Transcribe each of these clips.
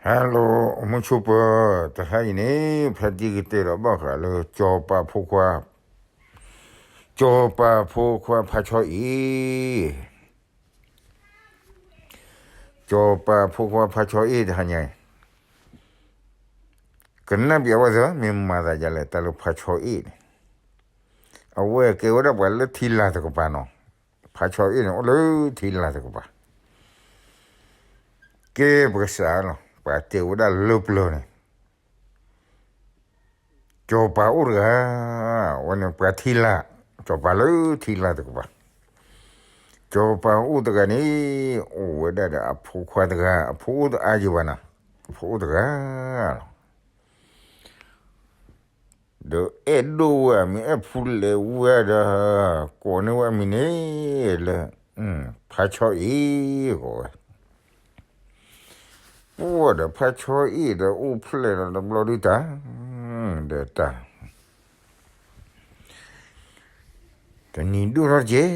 Hello မုၢ်ဆူၣ်ပၢၢ်, တဟါအံၤန့ၣ် ဖဲတံၤကတဲာ်ဒီးဘၣ်ဃးလၢ စီၤပၤဖိခွါ, စီၤပၤဖိခွါဖါဆီအ့ၣ်, စီၤပၤဖိခွါဖါဆီအ့ၣ်တဟါညါအံၤ, ကနၣ်ပျးဝဲသၢ မ့ၢ်မၤသးဒ်လဲၣ် တၢ်လၢဖါဆီအ့ၣ်န့ၣ်, အဝဲကဲဝဲဒၣ်ပှၤလၢထံလာ်တကပၤနီၤ, ဖါဆီအ့ၣ်န့ၣ် အိၣ်လၢထံလာ်တကပၤ ကဲပကစၢ်လီၤ, ပှၤတဲဝဲဒၣ်လၢပျၢၤန့ၣ်, စီၤပၤအိၣ်တဂၤ, ဝဲန့ၣ်ပှၤထံလာ်, စီၤပၤလၢထံလာ်တကပၤ, စီၤပၤအိၣ်တဂၤန့ၣ်, အိၣ်ဝဲဒၣ်ဒီးအဖိခွါတဂၤ, အဖိအိၣ်တအါယံၤဘၣ်နၤ, အဖိအိၣ်တဂၤလီၤ. ဒီးအဲၣ်ဒိၣ်ဝဲအမံၤ အဲၣ်ဖူလဲၤဝဲဒီး, ကိးန့ၢ်ဝဲအမံၤန့ၣ်လၢ ဖါဆီအ့ၣ် ကိးဝဲ, ပှၢ်ဒီးဖါဆီအ့ၣ်ဒီးအိၣ်ဖျဲၣ်ဒီးတဘျီဒုတၢ်, ဒီးတၢ် တနံၤဒိၣ်ထီၣ်ကဲ,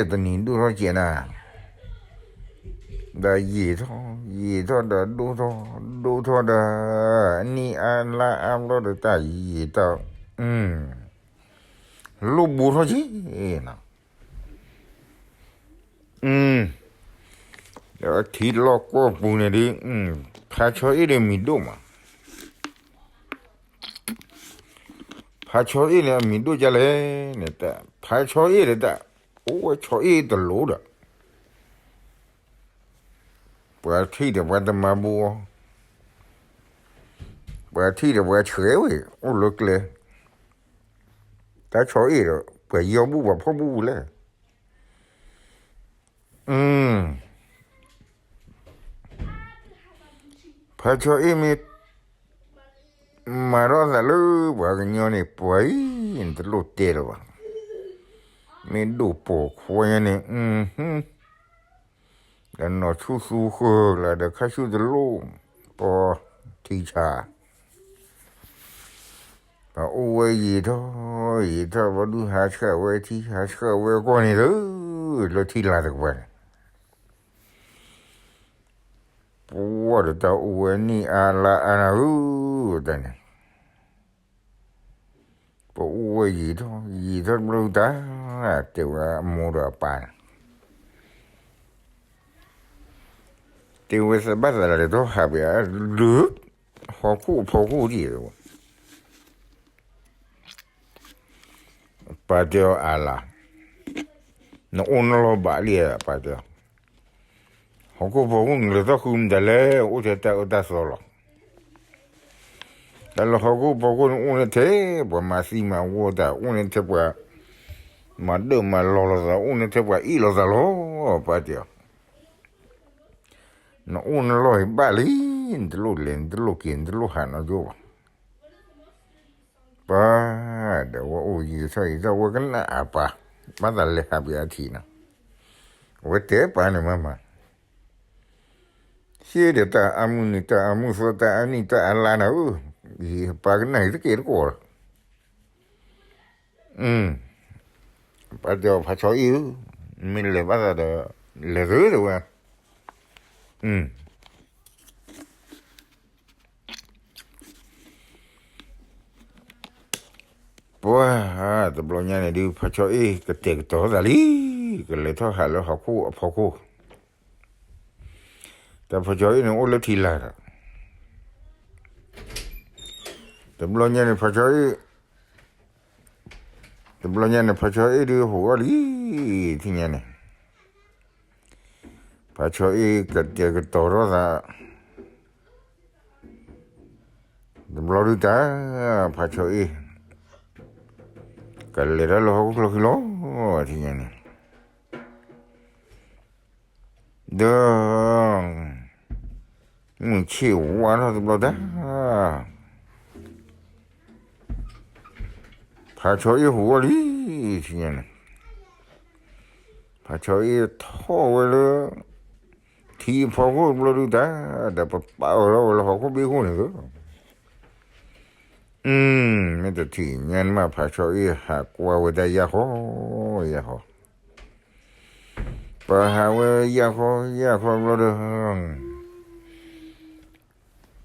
တနံၤဒိၣ်ထီၣ်ကဲနၤ, ဒီးယံာ်ထီၣ်, ယံာ်ထီၣ်ဒီးဒိၣ်ထီၣ်, ဒိၣ်ထီၣ်ဒီး အနံၣ်အါလါအါဘျီဒီးတၢ်ယံာ်ထီၣ်, လိၣ်ဘိထီၣ်ကဲနၤ, ဒီးထံလီၢ်ကီၢ်ပူၤန့ၣ်ဒုး, ဖါဆီအ့ၣ်ဒီးမံၤဒိၣ်မး ဖါဆီအ့ၣ်န့ၣ် အမံၤဒိၣ်ကလဲၣ်န့ၣ်, ဖါဆီအ့ၣ်ဒီးတၢ်, အိၣ်ဝဲဆီအ့ၣ်တလိၤဒီး, ပှၤထံၣ်ဒီးပှၤတမၤဘူးအီၤ, ပှၤထံၣ်ဒီးပှၤဆှဲးဝဲ, အိၣ်လၢကျဲ, တၢ်ဆီအ့ၣ်ဒီး ပှၤယီၤဘူးပှၤဖီၣ်ဘူးလဲၣ်. ဖါဆီအ့ၣ်မ့ၢ်မၤထီၣ်သးလၢပှၤကညီန့ၣ် ပှၤအံၤ နတလိၣ်တဲလၢၤဘၣ်. မ့ၢ်ဒိၣ်ပိာ်ခွါညါန့ၣ်, ဒီးနီၢ်ဆူၣ်သူဃၢၤလၢဒီးခါဆူၣ်တလိၣ်, ပီထံဆါ ပအိၣ်ဝဲယံာ်ထီၣ်ယံာ်ထီၣ် ဘျီဒုးဟးဆှၣ်ဝဲထံ ဟးဆှၣ်ဝဲကီၢ်န့ၣ်လၢ လၢထံလာ်တကပၤန့ၣ်, ပှၢ်ဒီးတၢ်အိၣ်ဝဲနံၣ်အါလါအါနၤဧၢ, တၢ်န့ၣ် ပအိၣ်ဝဲယံာ်ထီၣ်ယံာ်ထီၣ်တဘျီဒုးတၢ်, တဲဝဲအမိၢ်ဒီးအပၢ်န့ၣ်, တဲဝဲသးဘၣ်သးလဲၤထီၣ်ဟးပၠးလၢ ဟီၣ်ခိၣ်အဖီခိၣ်ဒံး, ပၢ်တဲအီၤအါလါ, နအိၣ်နလီၢ်ဘၣ်လံဧါ ပၢ်တဲအီၤ, ဟီၣ်ခိၣ်ဖီခိၣ်နလဲၤထီၣ်ဃုမတၤလဲၣ် အိၣ်ထဲတၢ်အၢတၢ်သီလီၤ. တၢ်လၢဟီၣ်ခိၣ်ဖီခိၣ်န့ၣ်အိၣ်န့ၣ်ထဲပှၤမၤသံမၤဝီတၢ် အိၣ်န့ၣ်ထဲပှၤမၤဒၢၣ်မၤလီၤလိာ်သး အိၣ်န့ၣ်ထဲပှၤအ့ၣ်လိာ်သးလီၤ ပၢ်တဲအီၤ, နအိၣ်နလီၢ်ဘၣ်လံ, နတလိၣ်လဲၤ နတလိၣ်က့ၤ နတလိၣ်ဟးနီတဘျီဘၣ်. ပၢ်, ဒီးဝဲအိၣ်ယံာ်ထီၣ်ယံာ်ထီၣ် ဝဲကနၣ်အပၢ် ဘၣ်သးလဲၤဟးပၠးအထံးနီၤ, အဝဲတဲပၢ်န့ၣ်မးမး, ဟ့ၣ်ဒီးတၢ်အါမုၢ်နံၤ တၢ်အါမုၢ်သီ တၢ်အါနံၣ် တၢ်အါလါနၤဧၢ, ယပၢ်ကနၣ်ယတကဲတကိးလီၤ. ပၢ်တဲအီၤ ဖးဆီအ့ၣ်ဧၢ, မ့ၢ်လဲၤဘၣ်သးဒီး လဲၤသုတဲဝဲ. ပှၢ်, တဘျီညါန့ၣ်ဒုး ဖးဆီအ့ၣ်ကတဲာ်ကတီၤသးလံ, ကလဲၤထီၣ်ဟးလၢဟီၣ်ခိၣ်အဖီခိၣ်, တၢ်ဖးဆီအ့ၣ်န့ၣ်အိၣ်လၢထံလာ်ဒီး, တဘျီညါန့ၣ် ဖးဆီအ့ၣ် တဘျီညါန့ၣ် ဖးဆီအ့ၣ်ဒုးဟူးဂီၢ်လံ, ထံၣ်ညါန့ၣ် ဖးဆီအ့ၣ်ကတဲာ်ကတီၤထီၣ်သး, တဘျီဒုးတၢ်, ဖးဆီအ့ၣ် ကလဲၤတၢ်လၢဟီၣ်ခိၣ်ချၢဃံလီၤ, ထံၣ်ညါန့ၣ် ဒီး မုၢ်ဆ့ၣ်ဝါထီၣ်တဘျီတၢ်, ဖးဆီအ့ၣ်ဟူးဂီၢ်လံ, ထံၣ်ညါန့ၣ် ဖးဆီအ့ၣ်ထီၣ်ဝဲလၢ ထံအဖီခိၣ်တဘျီဒုးတၢ်, ဒီးပပာ်အီၤထီၣ်ဝဲလၢဟီၣ်ခိၣ်ဘ့ၣ်ခိၣ်န့ၣ်လီၤ. မ့ၢ်တထံၣ်ညါန့ၣ်မး ဖးဆီအ့ၣ်ဟးကွၢ်ဝဲတၢ်ယၢ်ဃီ, ယၢ်ဃီ, ပဟးဝဲယၢ်ဃီယၢ်ဃီတဘျီဒီး အ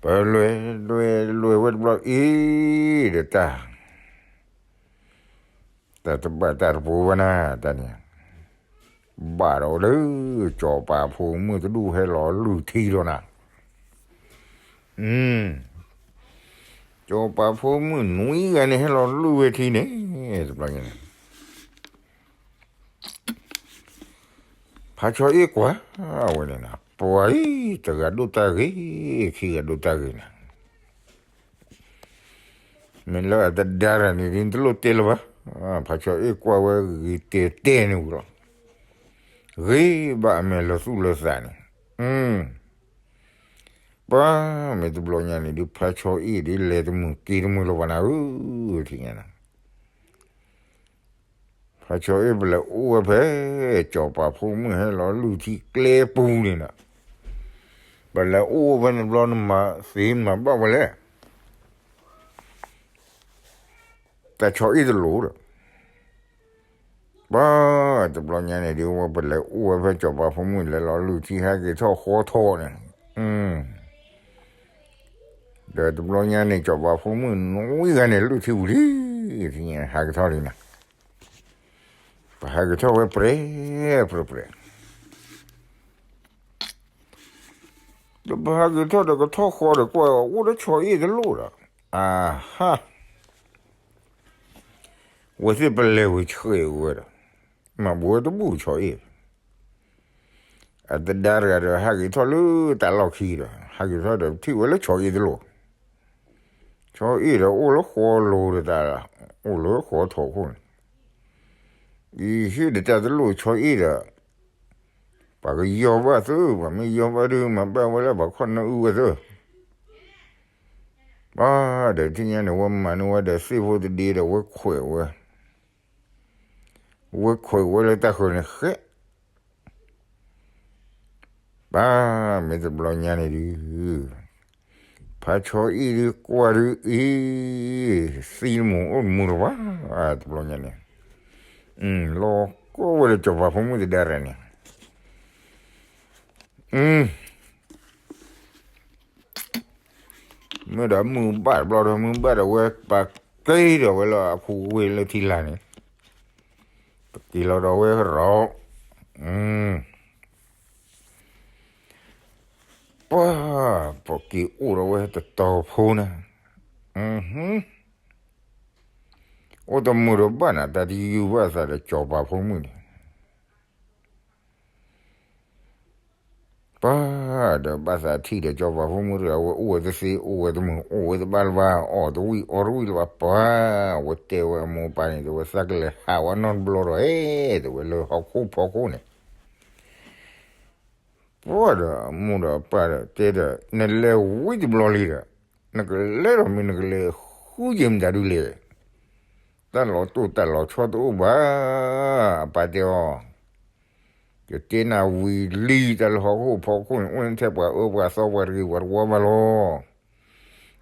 ပလဲၤလဲၤလဲၤဝဲတဘျီအံၤဒီးတၢ် တၢ်တဘၣ်တၢ်တပူၤဘၣ်နၤ တၢ်န့ၣ် ဘၣ်ဒီးလၢ ကၠီၤပၤဖိမုၣ်တဒူၣ်ဟဲလီၤလုၢ်ထံလီၤနၤ. ကၠီၤပၤဖိမုၣ်နွံဂၤန့ၣ်ဟဲလီၤလုၢ်ဝဲထံန့ၣ် တဘျီညါန့ၣ် ဖါဆီအ့ၣ်ကွၢ်ဝဲန့ၣ်နၤ ပှၤအံၤ တဂၤဒိၣ်တၢ်ဂ့ၤ ခံဂၤဒိၣ်တၢ်ဂ့ၤနၤ မ့ၢ်လၢအတဒါရၤန့ၣ် ဒ်တလိၣ်တဲလၢၤဘၣ်. ဖါဆီအ့ၣ်ကွၢ်ဝဲဂ့ၤတဲတဲန့ၣ်ဝံၤလီၤ. ဂ့ၤဘၣ်အမဲာ်လၢသူၣ်လၢသးန့ၣ်, ပှၤမ့ၢ်တဘျီညါန့ၣ် ဒုးဖါဆီအ့ၣ်ဒ်လဲၤတမုာ်က့ၤတမုာ်လၢၤဘၣ်နၤဧၢ, ထံၣ်ညါနၤ ဖါဆီအ့ၣ် ပလဲၤအိၣ်ဝဲဖဲ ကၠီၤပၤဖိမုၣ်ဟဲလီၤလုၢ်ထံကျဲပူၤန့ၣ်ဒီး, ပလဲၤအိၣ်ဝဲဖဲန့ၣ်တဘျီ နမၤသ့မၤဘၣ်ဝဲလဲၣ်, တၢ်ဆီအ့ၣ်တလိၣ်ဒီး, ပှၤတဘျီညါန့ၣ် ဒ်ဝဲပလဲၤအိၣ်ဝဲဖဲကၠီၤပၤဖိမုၣ်လဲၤလီၤလုၢ်ထံဟဲက့ၤထီၣ်ဃီထီၣ်န့ၣ် ဒီးတဘျီညါန့ၣ် ကၠီၤပၤဖိမုၣ်နွံဂၤန့ၣ် လုၢ်ထံဝံၤလံ, ထံၣ်ညါဟဲက့ၤထီၣ်လံနၤ, ပဟဲက့ၤထီၣ်ဝဲပြဲၤပြဲၤပြဲၤ, ဒီးပဟဲက့ၤထီၣ်ဒီးကထီၣ်ဃီဒီးကွၢ်အိၣ်ဒီးဆီအ့ၣ်တလိၣ်ဒီး, အဟါ ဝဲသ့ၣ်ပလဲၤဝံၤဆှဲးဝဲဒီး, မၤဘူးဝဲတဘူၣ်ဆီအ့ၣ်, အတဒါတဂၤဒီး ဟဲက့ၤထီၣ်လၢတၢ်လီၢ်ခံဒီး ဟဲက့ၤထီၣ်ဒီးထံၣ်ဝဲလၢဆီအ့ၣ်တလိၣ်, ဆီအ့ၣ်ဒီးအိၣ်လၢဃီလိၤဒီးတၢ်, အိၣ်လၢဃီထီၣ်ခိၣ်န့ၣ်, ယဟ့ၣ်ဒီးတၢ်တလိၣ်ဆီအ့ၣ်ဒီး, ပှၤကယီၤဘၣ်သု, ပှၤမ့ၢ်ယီၤဘၣ်ဒုး မၤဘၣ်ဝဲလၢပှၤခီၣ်နၢအုၣ်ဝဲသု ပှၤဒီးထံၣ်ညါန့ၣ် ဝဲမၤန့ၢ်ဝဲဒီးသ့ၣ်ဖိတဒ့ဒီး ဝဲခွဲးဝဲ, ဝဲခွဲးဝဲလၢတၢ်ဃၢၤန့ၣ်ဃဲ, ပှၤမ့ၢ်တဘျီညါန့ၣ်ဒုး, ဖါဆီအ့ၣ်ဒုးကွၢ်ဒုးအံၤ, သံတမုာ်အိၣ်တမုာ်လၢၤဘၣ်, တဘျီညါန့ၣ်, လီၤကီဝဲဒီးကၠီၤပၤဖိမုၣ်တဒါရၤန့ၣ် မ့ၢ်ဒီးမုၢ်ဘၣ်တဘျီဒီး မုၢ်ဘၣ်ဒီးဝဲပာ်က့ၤဒီးဝဲလၢအခူဝ့ၢ်လၢထံလာ်န့ၣ်, ပက့ၤလီၤဒီးဝဲရီး, ပှၤ, ပက့ၤအိၣ်ဒီးဝဲတတီၤဖိန့ၣ်, အိၣ်တမုာ်ဒီးဘၣ်နၤ တၢ်တယုၢ်ဘၣ်သးဒီးကၠီၤပၤဖိမုၣ်န့ၣ် ပှၤဒီးဘၣ်သးထံၣ်ဒီးကၠီၤပၤဖိမုၣ်တဂၤ ဝဲအိၣ်ဝဲတသ့ အိၣ်ဝဲတမုာ် အိၣ်ဝဲတဘၣ်လၢၤဘၣ် အီၣ်တဝံၣ်အီတဝံၣ်လၢၤဘၣ် ပှၤ, ဝဲတဲဝဲအမိၢ်ပၢ်န့ၣ် တဲဝဲသးကလဲၤဟးဝဲနီတဘျီဒီး အဲ, တဲဝဲလၢဟီၣ်ခိၣ်ဖီခိၣ်န့ၣ်, ပှၤဒီးအမိၢ်ဒီးအပၢ်ဒီးတဲဒီး နလဲၤဝံၤတဘျီလံဒီး နကလဲၤဒီးမ့ၢ်နကလဲၤဃုယဲၢ်မတၤဒုလဲၣ် တၢ်လီၤတိၢ်တၢ်လီၤဆီတအိၣ်ဘၣ်, အပၢ်တဲအီၤ, ယတဲနၤဝံၤလံ တၢ်လၢဟီၣ်ခိၣ်ဖီခိၣ်န့ၣ် အိၣ်န့ၣ်ထဲပှၤအၢပှၤသီပှၤတဂ့ၤပှၤတဝါဘၣ်လီၤ,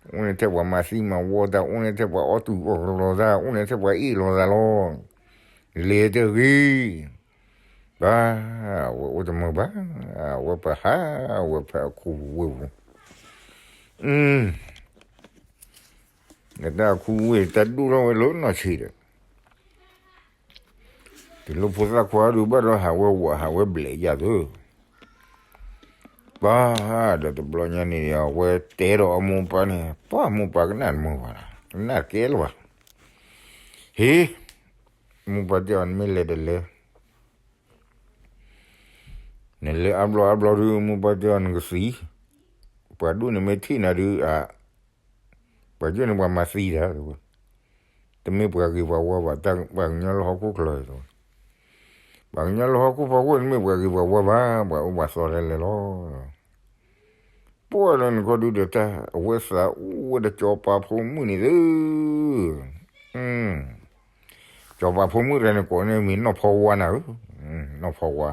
အိၣ်န့ၣ်ထဲပှၤမၤသံမၤဝီတၢ် အိၣ်န့ၣ်ထဲပှၤအီၣ်တူၢ်အီၣ်ကလီၤတၢ် အိၣ်န့ၣ်ထဲပှၤအ့ၣ်လိာ်သးလီၤ, လဲၤတဂ့ၤ ဘၣ်, အဝဲအိၣ်တမုာ်ဘၣ်, အဝဲပဟးဝဲဖဲအခူဝ့ၢ်ပူၤ, နတၢ်အခူဝ့ၢ်တၢ်ဒိၣ်ထီၣ်ဝဲလၢနီၢ်ဆံးဒီး, တုၤလၢဖိသၣ်ခွါဒုးဘၣ်ဒီးဟးဝဲဝးဟးဝဲဘျဲးယၤသု, ပှၤ, ဒီးတဘျီညါန့ၣ် အဝဲတဲဒီးအမိၢ်ပၢ်န့ၣ် ပှၤမိၢ်ပၢ်ကနၣ်တမုာ်ဘၣ်, ကနၣ်ကဲလၢၤဘၣ်, ဟ့ၣ်, မိၢ်ပၢ်တဲအီၤ နမ့ၢ်လဲၤတလဲၤ နလဲၤအါဘျီအါဘျီဒုး မိၢ်ပၢ်တဲအီၤ နကသံ, ပှၤဒိၣ်န့ၣ်မ့ၢ်ထံၣ်နၤဒုး, ပှၤယိၣ်န့ၣ်ပှၤမၤသံတၢ်, တမ့ၢ်ပှၤဂ့ၤပှၤဝါဘၣ်, ပှၤကညီလၢဟီၣ်ခိၣ်ချၢ, ပှၤကညီလၢဟီၣ်ခိၣ်ဖီခိၣ် တမ့ၢ်ပှၤဂ့ၤပှၤဝါဘၣ်, ပှၤအိၣ်ပှၤသီလဲၤလဲၤလီၤ. ပှၤလၢနခီဒုဒီးတၢ် အဝဲသးအိၣ်ဝဲဒီးကၠီၤပၤဖိမုၣ်န့ၣ်သု, ကၠီၤပၤဖိမုၣ်တဂၤန့ၣ် ကိးန့ၢ်မံၤနီၢ်ဖီဝါနၤဧၢ, နီၢ်ဖီဝါ,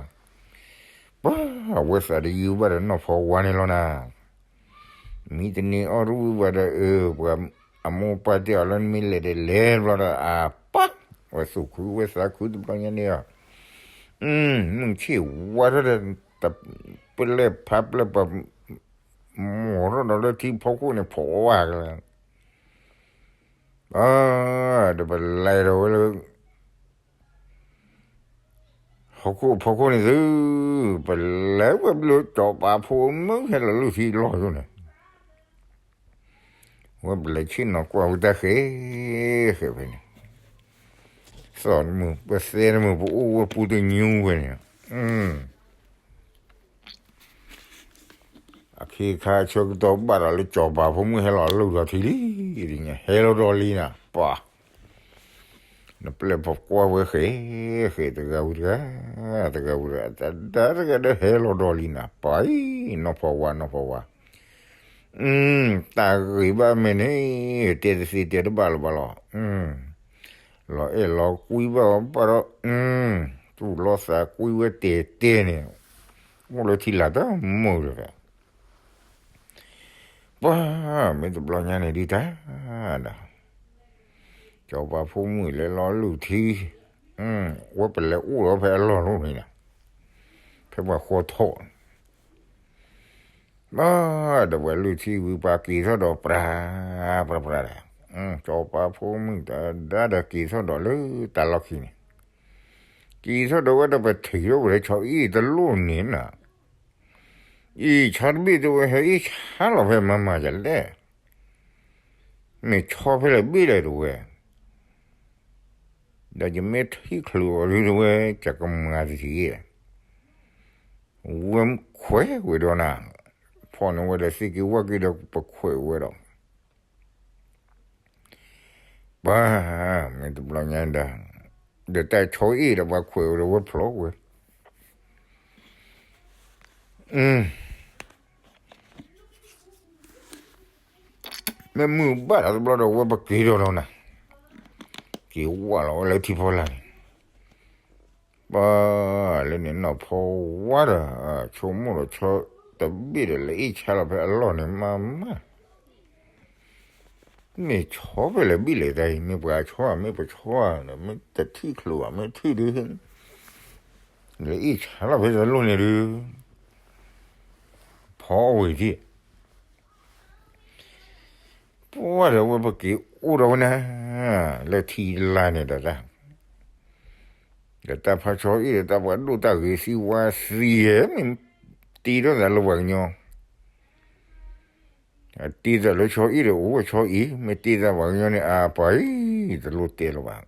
ပှၤ, အဝဲသးတယုၢ်ဘၣ်ဒီးနီၢ်ဖီဝါန့ၣ်လီၤနၤ, မံတန့ၢ်အီၣ်တဝံၣ်ဘၣ်ဒီး အၢ, ပှၤ, အမိၢ်ပၢ်တဲအီၤလၢနမ့ၢ်လဲၤဒီးလဲၤဘျီဒီး အပၢ်, ဝဲသူၣ်ခုဝဲသးခုတဘျီညါန့ၣ်အီၤ, မုၢ်ဆ့ၣ်ဝါထီၣ်ဒီး တပျဲၢ်ဖးပျဲၢ်ပှၤ မိၢ်ထီၣ်ဒီးလၢထံဖီခိၣ်န့ၣ် ဖီဝါကလဲာ်, ဒီးပလဲၤဒီးဝဲလၢ ဟီၣ်ခိၣ်ဖီခိၣ်န့ၣ်သု, ပလဲၤဝဲဘျီ စီၤပၤဖိမုၣ်ဟဲလီၤလုၢ်ထံလီၢ်ယိၣ်န့ၣ်, ဝဲပလဲၤဆ့ၣ်နီၤကွၢ်ဝဲတၢ်ဃဲၤ, ဃဲၤဖဲန့ၣ်, သီၣ်တမုာ် ပသဲတမုာ် ပအိၣ်ဝဲပူတညူဖဲန့ၣ်, အခ့အခါဆၢကတီၢ်ဘၣ်ဒီးလၢစီၤပၤဖိမုၣ်ဟဲလီၤလုၢ်ထံလံ, ဟဲလီၤဒီးလံနၤ, ပှၤ နပျဲၢ်ပကွၢ်ဝဲဃဲၤ, ဃဲၤတဂၤဝံၤတဂၤ, တဂၤဝံၤတဂၤ, တဒါတဂၤဒီးဟဲလီၤဒီးလံနၤ, ပှၤအံၤ, နီၢ်ဖီဝါ နီၢ်ဖီဝါ, တၢ်ဂ့ၤဘၣ်မ့ၢ်န့ၣ်, တဲတသ့တဲတဘၣ်လၢၤဘၣ်လီၤ, လီၤအဲၣ်လီၤကွံဘၣ်ဘၣ်ဒီး, သူၣ်လီၤသးကွံဝဲတဲတဲန့ၣ်, အိၣ်လၢထံလာ်တမုာ်လၢၤ, ပှၤမ့ၢ်တဘျီညါန့ၣ်ဒုးတၢ်ဒီး, စီၤပၤဖိမုၣ်လဲၤလီၤလုၢ်ထံ, ဝဲပလဲၤအိၣ်ဒီးဖဲအလီၢ်လီၤန့ၣ်, ဖဲပှၤဃီထီၣ်, ဒီးပှၤလုၢ်ထံဝံၤပှၤက့ၤထီၣ်ဒီးပြၤ, ပြၤပြၤဒီး, စီၤပၤဖိမုၣ်တဒါဒီးက့ၤထီၣ်ဒီးလၢတၢ်လီၢ်ခံန့ၣ်, က့ၤထီၣ်ဒီးဝဲဒီးပထံၣ်ထီၣ်ဝဲလၢဆီအံၣ်တလိၣ်န့ၣ်နၤ အံၤ ဆီတဘ့ၣ်တဝဲဟဲအံၣ်ဆါလီၤဖဲမၤမၤယၤလဲၣ်, မ့ၢ်ဆီဖဲလဲၣ်ဘ့ၣ်လဲၣ်တဝဲ, ဒီးယမ့ၢ်ထံၣ်ချုးအီၤဒုတဝဲ, ယကမၤတထံၣ်, ဝဲခွဲးဝဲဒီးနၤ, ဖီၣ်န့ၢ်ဝဲဒီးသ့ၣ်က့ၤဝၣ်က့ၤဒီးပခွဲးဝဲဒီး ပှၤမ့ၢ်တဘျီညါဒီး, ဒီးတၢ်ဆီအ့ၣ်ဒီးပှၤခွဲးဝဲဒီးဝဲဖျိးဝဲ, မ့ၢ်မုၢ်ဘၣ်ဒီးတဘျီဒီးဝဲပက့ၤဒီးလီၤနၤ, က့ၤဝၢ်လီၤဝဲလၢထံဖီလာ်န့ၣ်, ပှၤလၢန့ၣ်နီၢ်ဖီဝါဒီး, ဆိကမိၣ်ဒီးဆီတဘ့ၣ်ဒီးလဲၤအ့ၣ်ဆါလီၤဖဲအလီၢ်န့ၣ်မၤမၤ မ့ၢ်ဆီဖဲလဲၣ်ဘ့ၣ်လဲၣ်တၢ်အံၤ, မ့ၢ်ပှၤဆီဧါ မ့ၢ်ပဆီဧါ, မ့ၢ်တထံၣ်ချုးဘၣ် မ့ၢ်ထံၣ်ဒုး, လဲၤအ့ၣ်ဆါလီၤဖဲတလိၣ်န့ၣ်ဒုး, ဖီအီၣ်ဝံၤထံၣ်, ပှၤဒီးဝဲပက့ၤအိၣ်ဒီးဝဲနၤ, လၢထံလာ်န့ၣ်ဒီးတၢ်, ဒီးတၢ်ဖးဆီအ့ၣ်ဒီးတၢ်ပှၤဒိၣ်တၢ်ဂ့ၤသံဝါသံဧဲ, မ့ၢ်တ့ထီၣ်သးလၢပှၤကညီ တ့သးလၢဆီအ့ၣ်ဒီးအိၣ်ဝဲဆီအ့ၣ်, မ့ၢ်တ့သးပှၤကညီန့ၣ် အပှၤအံၤ တလိၣ်တဲလၢၤဘၣ်,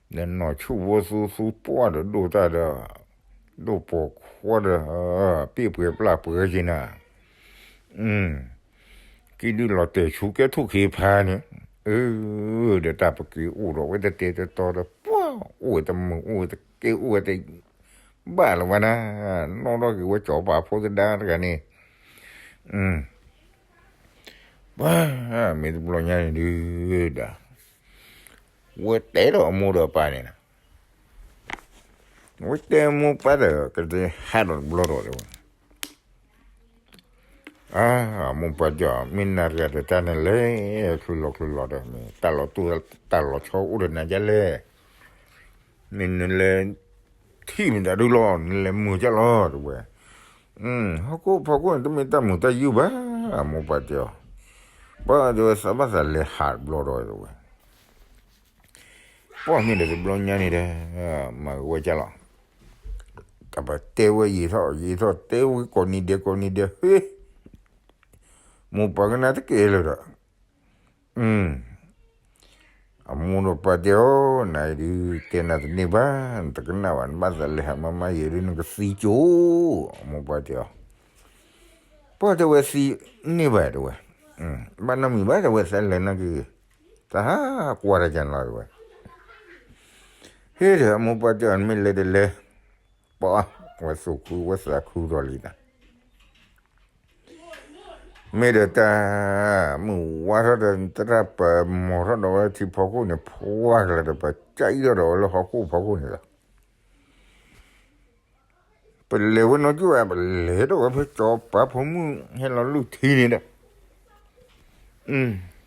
ဒီးနီၢ်ဆူၣ်ဝဲသူသူပှၢ်ဒီးဒိၣ်တၢ်ဒီး, ဒိၣ်ပိာ်ခွါဒီး, ပ့ၣ်ပှဲၤပျၢ်ပှဲၤက့ၤနၤ, က့ၤဒုးလီၤတဲာ်ဆူကဲထိၣ်ခ့ဖါန့ၣ်, အၢ, ဒီးတၢ်ပက့ၤအိၣ်ဒီးဝဲတတဲတတီဒီး ပှၤအိၣ်ဝဲတမုာ် အိၣ်ဝဲတကဲ အိၣ်ဝဲတ ဘၣ်လၢၤဝဲနၤ, နီၣ်ထီၣ်က့ၤဝဲစီၤပၤဖိသဒါတဂၤန့ၣ်, ပှၤမ့ၢ်တဘျီညါန့ၣ်ဒုးဒီး, ဝဲတဲဒီးအမိၢ်ဒီးအပၢ်န့ၣ်, ဝဲတဲအမိၢ်ပၢ်ဒီး ကတဲဟးဒီးတဘျီဒီးဝဲ, အမိၢ်ပၢ်တဲအီၤ မ့ၢ်နၤတဂၤဒီးတၢ်န့ၣ်လဲၣ်, ချုးလီၤချုးလီၤဒီး မ့ၢ်တၢ်လီၤတိၢ်တၢ်လီၤဆီအိၣ်ဒီးနၤဒ်လဲၣ်, မ့ၢ်နလဲၤထံၣ်မ့ၢ်တၢ်ဒုးလီၤ နလဲၤမုာ်ကၢ်လီၤတဝဲ, ဟီၣ်ခိၣ်ဖီခိၣ်န့ၣ် တမ့ၢ်တၢ်မုာ်တၢ်ယုၢ်ဘၣ်, အမိၢ်ပၢ်တဲအီၤ, ပှၤဒီးဝဲသးဘၣ်သးလဲၤဟးတဘျီဒီးဝဲ ပှၤမ့ၢ်ဒီးတဘျီညါန့ၣ်ဒီး, မၤဝဲကၢ်လီၤ, တၢ်ပတဲဝဲယံာ်ထီၣ်ယံာ်ထီၣ် တဲဝဲကိးနံၤဒဲးကိးနံၤဒဲး ဟ့ၣ်, မိၢ်ပၢ်ကနၣ်တကဲလၢၤဒီး, အမိၢ်ဒီးပၢ်တဲအီၤ နၤအံၤဒုး တဲနၤတန့ၢ်ဘၣ်, နတကနၣ်ဘၣ်, နဘၣ်သးလဲၤဟးမၤမၤယံာ်ဒုး နကသံကၠိ, အမိၢ်ပၢ်တဲအီၤ, ပှၤတဲဝဲသံန့ၢ်ဘၣ်တဲဝဲ, ဘၣ်နီတမံၤဘၣ်တဲဝဲ သးလဲၤနာ်က့ၤ, သးဟးကွၢ်တၢ်ကၢ်လီၤတဲဝဲ, ဟ့ၣ်ဒီး အမိၢ်ပၢ်တဲအီၤ နမ့ၢ်လဲၤတလဲၤ, ပှၤဝဲသူၣ်ခုဝဲသးခုဒီးလံနၤ မ့ၢ်ဒီးတၢ်မုၢ်ဝါထီၣ်ဒီး သရၣ်ပၢၤမီၤထီၣ်ဒီးဝဲထံဖီခိၣ်န့ၣ် ဖှါကလၢာ်ဒီး ပကၢ်အံၤထီၣ်ဒီးဝဲလၢဟီၣ်ခိၣ်ဖီခိၣ်န့ၣ်လီၤ. ပလဲၤဝဲနီၢ်ကၠိၣ်ဧါ, ပလဲၤဒီးဝဲဖဲစီၤပၤဖိမုၣ်ဟဲလီၤလုၢ်ထံန့ၣ်ဒီး,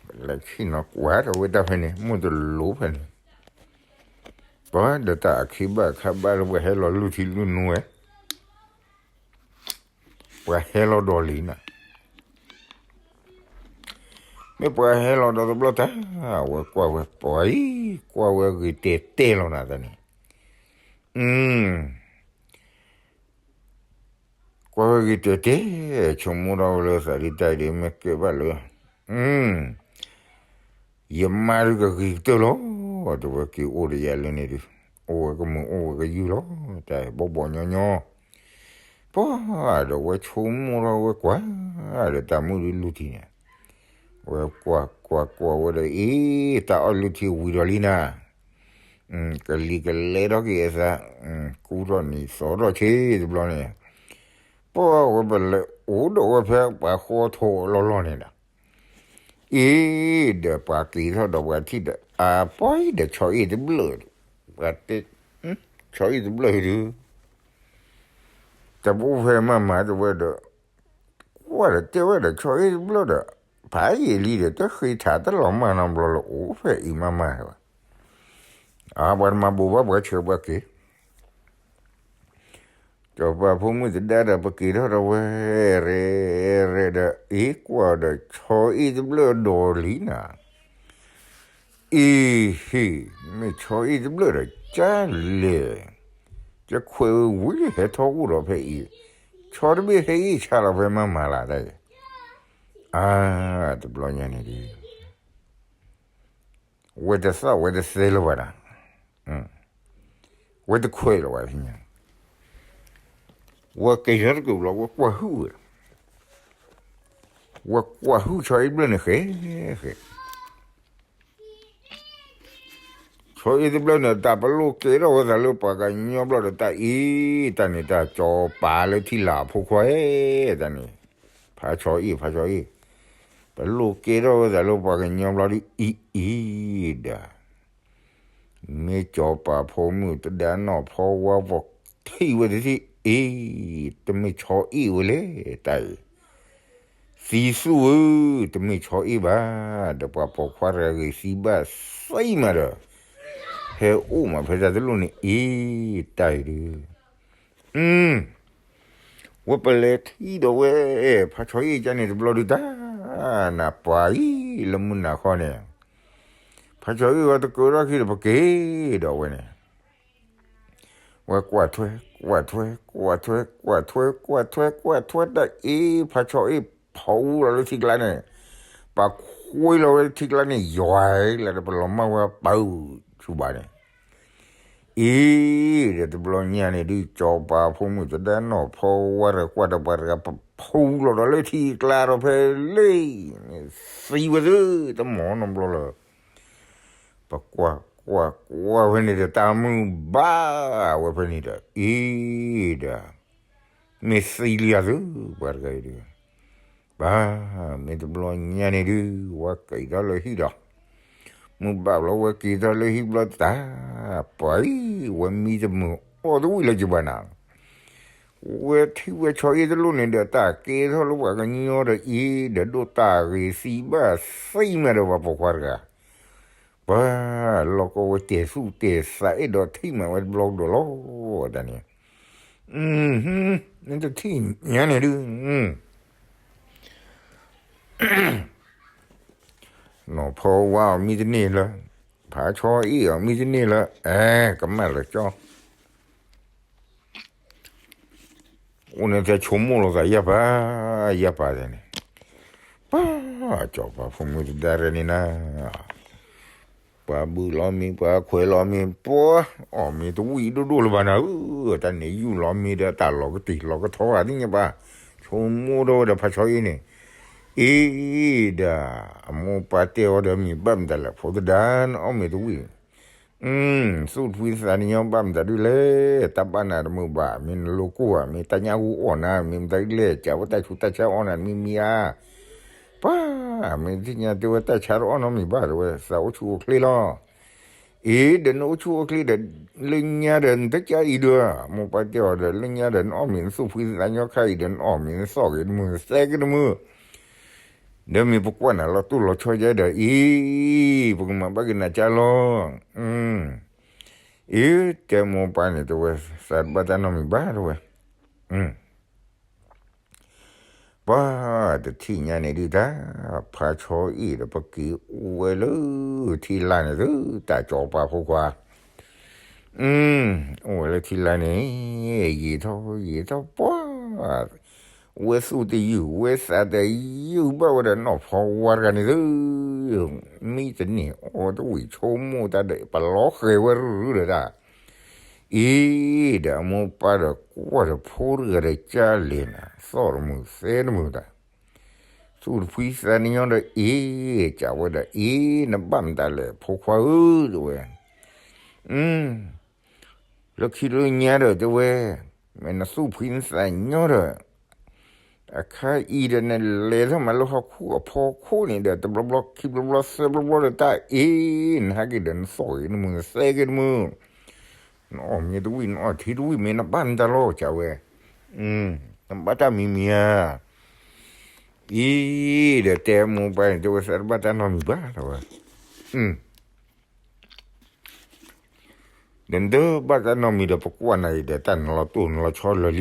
ပလဲၤဆ့ၣ်နီၤကွၢ်ထီၣ်ဝဲတၢ်ဖဲန့ၣ် မိၢ်တလိၤဖဲန့ၣ်, ပှၤဒီးတၢ်အခ့ဘၣ်ခါဘၣ်လၢပှၤဟဲလီၤလုၢ်ထံလုၢ်နိဝဲ ပှၤဟဲလီၤဒီးလံနၤ, မ့ၢ်ပှၤဟဲလီၤဒီးတဘျီတၢ်, အဝဲကွၢ်ဝဲပှၤအံၤ, ကွၢ်ဝဲဂ့ၤတဲာ်တဲာ်လီၤနၤတၢ်န့ၣ်, ကွၢ်ဝဲဂ့ၤတဲာ်တဲာ်, ဆိကမိၣ်ထီၣ်ဝဲလၢသးဒ်တၢ်အံၤဒီး မ့ၢ်ကဲဘၣ်လၢ ယမါဒုးကဂ့ၤကတၢၢ်လီၤ, တဲဝဲက့ၤအိၣ်ဒီးယၤလၢန့ၣ်ဒုး, အိၣ်ဝဲကမုာ်အိၣ်ဝဲကယုၢ်လီၤ, တၢ်ဘီဘီညီညီ, ပှၤဒီးဝဲဆိကမိၣ်ထီၣ်ဝဲကွၢ်, ဒီးတၢ်မုၣ်ဒုးလုၢ်ထံန့ၣ်, ဝဲကွၢ်ကွၢ်ကွၢ်ဝဲဒီး အ့ တၢ်အီၣ်လုၢ်ထံဝံၤဒီးလံနၤ, ကလံၤကလဲထီၣ်က့ၤအသး, ကူထီၣ်နံၤသီထီၣ်ဆ့တဘျီန့ၣ်, ပှၤဝဲပလဲၤအိၣ်ဒီးဝဲဖဲပှၤဃီထိးအလီၢ်လီၢ်န့ၣ်ဒီး အ့ ဒီးပှၤက့ၤထီၣ်ဒီးပှၤထံၣ်ဒီး အပှၤအံၤဒီးဆီအ့ၣ်တဘျၢၣ်, ပှၤတဲ, ဆီအ့ၣ်တဘျၢၣ်ဒုး, တဘိဖဲမၤမၤတဝဲဒီး, ကွၢ်ဒီးတဲဝဲဒီးဆီအ့ၣ်တဘျၢၣ်ဒီး, ဖးယံာ်လံဒီး တဃ့ထးတလီၤမၢ်နီတဘျီလၢအိၣ်ဖဲအံၤမၤမၤဝဲ, အပှၤတမၤဘိးဘၣ်ပှၤဆၢပှၤက့ၤ စီၤပၤဖိမုၣ်သဒါဒီးပက့ၤထီၣ်ဒီးဝဲ, ရဲၣ်ရဲၣ်ဒီး အ့ ကွၢ်ဒီးဆီအ့ၣ်တဘျၢၣ်ဒီးလံနၤ, အ့ဟ့ၣ်, မ့ၢ်ဆီအ့ၣ်တဘျၢၣ်ဒီးကၢ်လဲၣ်, ယခွဲးဝံၤလံဟဲထီၣ်အိၣ်ဒီးဖဲအံၤ, ဆီတဘ့ၣ်ဟဲအ့ၣ်ဆါလီၤဖဲမၤမၤလၢတၢ်အံၤ, အါ, တဘျီညါန့ၣ်ဒုး ဝဲတသၣ်ဝဲတသဲလၢၤဘၣ်ဒီး, ဝဲတခွဲးလၢၤဘၣ်, ဝဲက့ၤထီၣ်တက့ၢ်ဘျီ ဝဲကွၢ်ဟုၣ်ဝဲ, ဝဲကွၢ်ဟုၣ်ဆီအ့ၣ်တဘျၢၣ်န့ၣ်ဃဲဃဲ ဆီအ့ၣ်တဘျၢၣ်န့ၣ် တၢ်ပလိၣ်ကဲထီၣ်ဝဲသးလၢပှၤကညီဘျီဒီးတၢ်အံၤ, တၢ်န့ၣ်တၢ်ကၠီၤပၤလၢထံလာ်အဖိခွါ, တၢ်န့ၣ်, ဖးဆီအ့ၣ် ဖးဆီအ့ၣ်, ပလိၣ်ကဲထီၣ်ဝဲသးလၢပှၤကညီဘျီဒ်အံၤအံၤဒီး မ့ၢ်စီၤပၤဖိမုၣ်တဒါနီၢ်ဖီဝါ ပှၤထံၣ်ဝဲတထံၣ်အံၤ, တမ့ၢ်ဆီအ့ၣ်ဝဲလဲၣ်တၢ်အံၤ, သံသူၣ်ဧၢ, တမ့ၢ်ဆီအ့ၣ်ဘၣ်, ဒီးပှၤပိာ်ခွါတဂၤဂ့ၤသံဘၣ်သံမးဒီး, ဟဲအိၣ်မးဖဲတၢ်တလိၣ်န့ၣ်အံၤ, တၢ်အံၤဒုး ဝဲပလဲၤထံၣ်ဒီးဝဲ, ဖးဆီအ့ၣ်ကန့ၣ်တဘျီဒုးတၢ်, နပှၤအံၤလၢမုၢ်နၤခီန့ၣ်, ဖးဆီအ့ၣ်ဝဲတကၢထီၣ်ခံဒီးပက့ၤဒီးဝဲန့ၣ်, ဝဲကွၢ်ထွဲ, ကွၢ်ထွဲ, ကွၢ်ထွဲ, ကွၢ်ထွဲ, ကွၢ်ထွဲ, ကွၢ်ထွဲတၢ်အံၤ, ဖးဆီအ့ၣ်ဖီအူလီၤလၢထံကျါန့ၣ်, ပှၤခွ့လီၤဝဲထံကျါန့ၣ် ယွၤလၢပလီၤမၢ်ဝဲပၢ်ဆူၣ်ဘၣ်န့ၣ် အံၤ, ဒီးတဘျီညါန့ၣ်ဒုး စီၤပၤဖိမုၣ်တဒါနီၢ်ဖီဝါဒီးကွၢ်ဒီးပှၤတဂၤ ပဖီလီၤဒီးလၢထံကျါဒီးဖဲလၢ, သံဝဲသ့ၣ်တမီၤနီတဘျီလၢၤ, ပကွၢ်ကွၢ်ကွၢ်ဖဲန့ၣ်ဒီး တၢ်မုၢ်ဘၣ်ဝဲဖဲန့ၣ်ဒီး အံၤဒီး, မ့ၢ်သံလံဧါသု, ပှၤတဂၤအံၤဒုး ဘၣ်, မ့ၢ်တဘျီညါန့ၣ်ဒုး ဝဲက့ၤထီၣ်လၢဟံၣ်ဒီး, မုၢ်ဘၣ်ဘျီဝဲက့ၤထီၣ်လၢဟံၣ်ဘျီတၢ်, ပှၤအံၤ ဝဲမံတမုာ်အီၣ်တဝံၣ်လၢၤဘၣ်နၤ, ဝဲထံၣ်ဝဲဆီအ့ၣ်တလိၣ်န့ၣ်ဒီး တၢ်ကဲထီၣ်လၢပှၤကညီဒီးအံၤဒီး ဒိၣ်တၢ်ဂ့ၤသံဘၣ်သံမးဒီးပှၤပိာ်ခွါတဂၤ ပှၤလီၢ်ကီၢ်ဝဲတဲာ်သူၣ်တဲာ်သးအဲၣ်ဒိး ထံၣ်မးဝဲတဘျီကဒီးလီၤ, တၢ်န့ၣ်, နတထံၣ်ညါန့ၣ်ဒုး, နီၢ်ဖီဝါအီၤမံတန့ၢ်လၢ, ဖးဆီအ့ၣ်အီၤမံတန့ၢ်လၢ, အဲ ကမၣ်လၢကၠီ အိၣ်န့ၣ်တၢ်ဆိကမိၣ်လီၤသးယၢ်ပၤ, ယၢ်ပၤန့ၣ်, ပှၤစီၤပၤဖိမုၣ်တဒါရဲၣ်န့ၣ်နၤ, ပှၤဘုၣ်လီၤမ့ၤ ပှၤခွဲးလီၤမ့ၤ ပှၤအီၣ်မ့ၤတဝံၣ်ဒိၣ်ဒိၣ်လၢၤဘၣ်နၤဧၢ, တၢ်န့ၣ်ယူၢ်လီၤမ့ၤဒီးတၢ်လီၤကတံၢ်လီၤကထီဂၤသ့ၣ်ညါဘၣ်, ဆိကမိၣ်ထီၣ်ဝဲဒီးဖးဆီအ့ၣ်န့ၣ်, အ့ဒီး, အမိၢ်ပၢ်တဲအီၤဒီးမ့ၢ်ဘၣ်မတၤလဲၣ် ဖိသဒါ နအီၣ်မ့ၤတဝံၣ် သူၣ်ဖှံသးညီဘၣ်မတၤဒုးလဲၣ်, တၢ်ဘၣ်နၤတမုာ်ဘၣ်, မ့ၢ်နလိၣ်ကိၢ်ဧါ, မ့ၢ်တၢ်ညၣ်ဂူၢ်အီၣ်နၤ, မ့ၢ်မတၤဒုးလဲၣ်, ကးဝဲတၢ်ဆူးတၢ်ဆါအီၣ်နၤတမံၤမံၤဧါ, ပှၤ, မ့ၢ်သ့ၣ်ညါတဲဝဲတၢ်ဆါတအီၣ်နီတမံၤဘၣ်တဲဝဲ, သးအိၣ်ဆူၣ်အိၣ်ချ့လီၤ, အ့ ဒီးနအိၣ်ဆူၣ်အိၣ်ချ့ဒီး, လၢညါဒီးနတကးအံၤဒီး, မိၢ်ပၢ်တဲအီၤဒီး လၢညါဒီးနအီၣ်မ့ၤနသူၣ်ဖှံသးညီခါအံၤဒီး နအီၣ်မ့ၤနသီၣ်ဂ့ၤတမုာ်သဲက့တမုာ် ဒီးမ့ၢ်ပကွၢ်နၤလီၤတိၢ်လီၤဆီယဲဒီး အံၤ, ပကမၤဘၣ်က့ၤနၤကၢ်လီၤ, အံၤ, တဲမိၢ်ပၢ်န့ၣ်တဲဝဲ, သးတဘၣ်တၢ်နီတမံၤဘၣ်တဲဝဲ, ပှၤတထံၣ်ညါန့ၣ်ဒုးတၢ်, ဖါဆီအံၤဒီးပက့ၤအိၣ်ဝဲလၢထံလာ်န့ၣ်သု, တၢ်ကၠီၤပၤဖိခွါ, အိၣ်ဝဲလၢထံလာ်န့ၣ်, ယံာ်ထီၣ်ယံာ်ထီၣ်ပှၤ, ဝဲသူၣ်တယုၢ်ဝဲသးတယုၢ်ဘၣ်ဝဲဒီးနီၢ်ဖီဝါတဂၤန့ၣ်သု, မ့ၢ်တန့ၢ်အီၣ်တဝံၣ်ဆိကမိၣ်တၢ်ဒီး ပလီၤဃဲၤဝဲရုၢ်ဒီးတၢ် အံၤဒီးအမိၢ်ပၢ်ဒီးကွၢ်ဒီးဖိတဂၤဒီးကၢ်လဲၣ်နၤ, သီၣ်တမုာ်သဲတမုာ်တၢ်, သူၣ်တဖှံသးညီဒီးအ့ၣ်, ကးဝဲဒီးအ့ၣ် နဘၣ်မတၤလဲၣ်ဖိခွါဧၢ, တဲဝဲ, လၢခံလၢညါဒီးတဲဝဲ, မ့ၢ်နသူၣ်ဖှံနသးညီဒီး အခါအံၤဒီးနလဲၤထီၣ်မးလၢဟီၣ်ခိၣ်အဖီခိၣ်န့ၣ်ဒီး တဘျီဘျီခံဘျီဘျီသၢဘျီဘျီဒီးတၢ်အ့ၣ်, နဟးက့ၤဒီးနသီၣ်ဂ့ၤတမုာ်နသဲဂ့ၤတမုာ်, နအီၣ်မ့ၤတဝံၣ်နအီၣ်ထံတဝံၣ်မ့ၢ်နဘၣ်မတၤလီၤ ကးဝဲ, နဘၣ်တၢ်မံၤမံၤဧါ, အံၤဒီးတဲမိၢ်ပၢ်န့ၣ် တဲဝဲသးတဘၣ်တၢ်နီတမံၤဘၣ် တဲဝဲ ဒီးနတဘၣ်တၢ်နီတမံၤဒီး ပကွၢ်နၤအံၤဒီး တၢ်နလီၤတိၢ်နလီၤဆီလၢာ်လံ,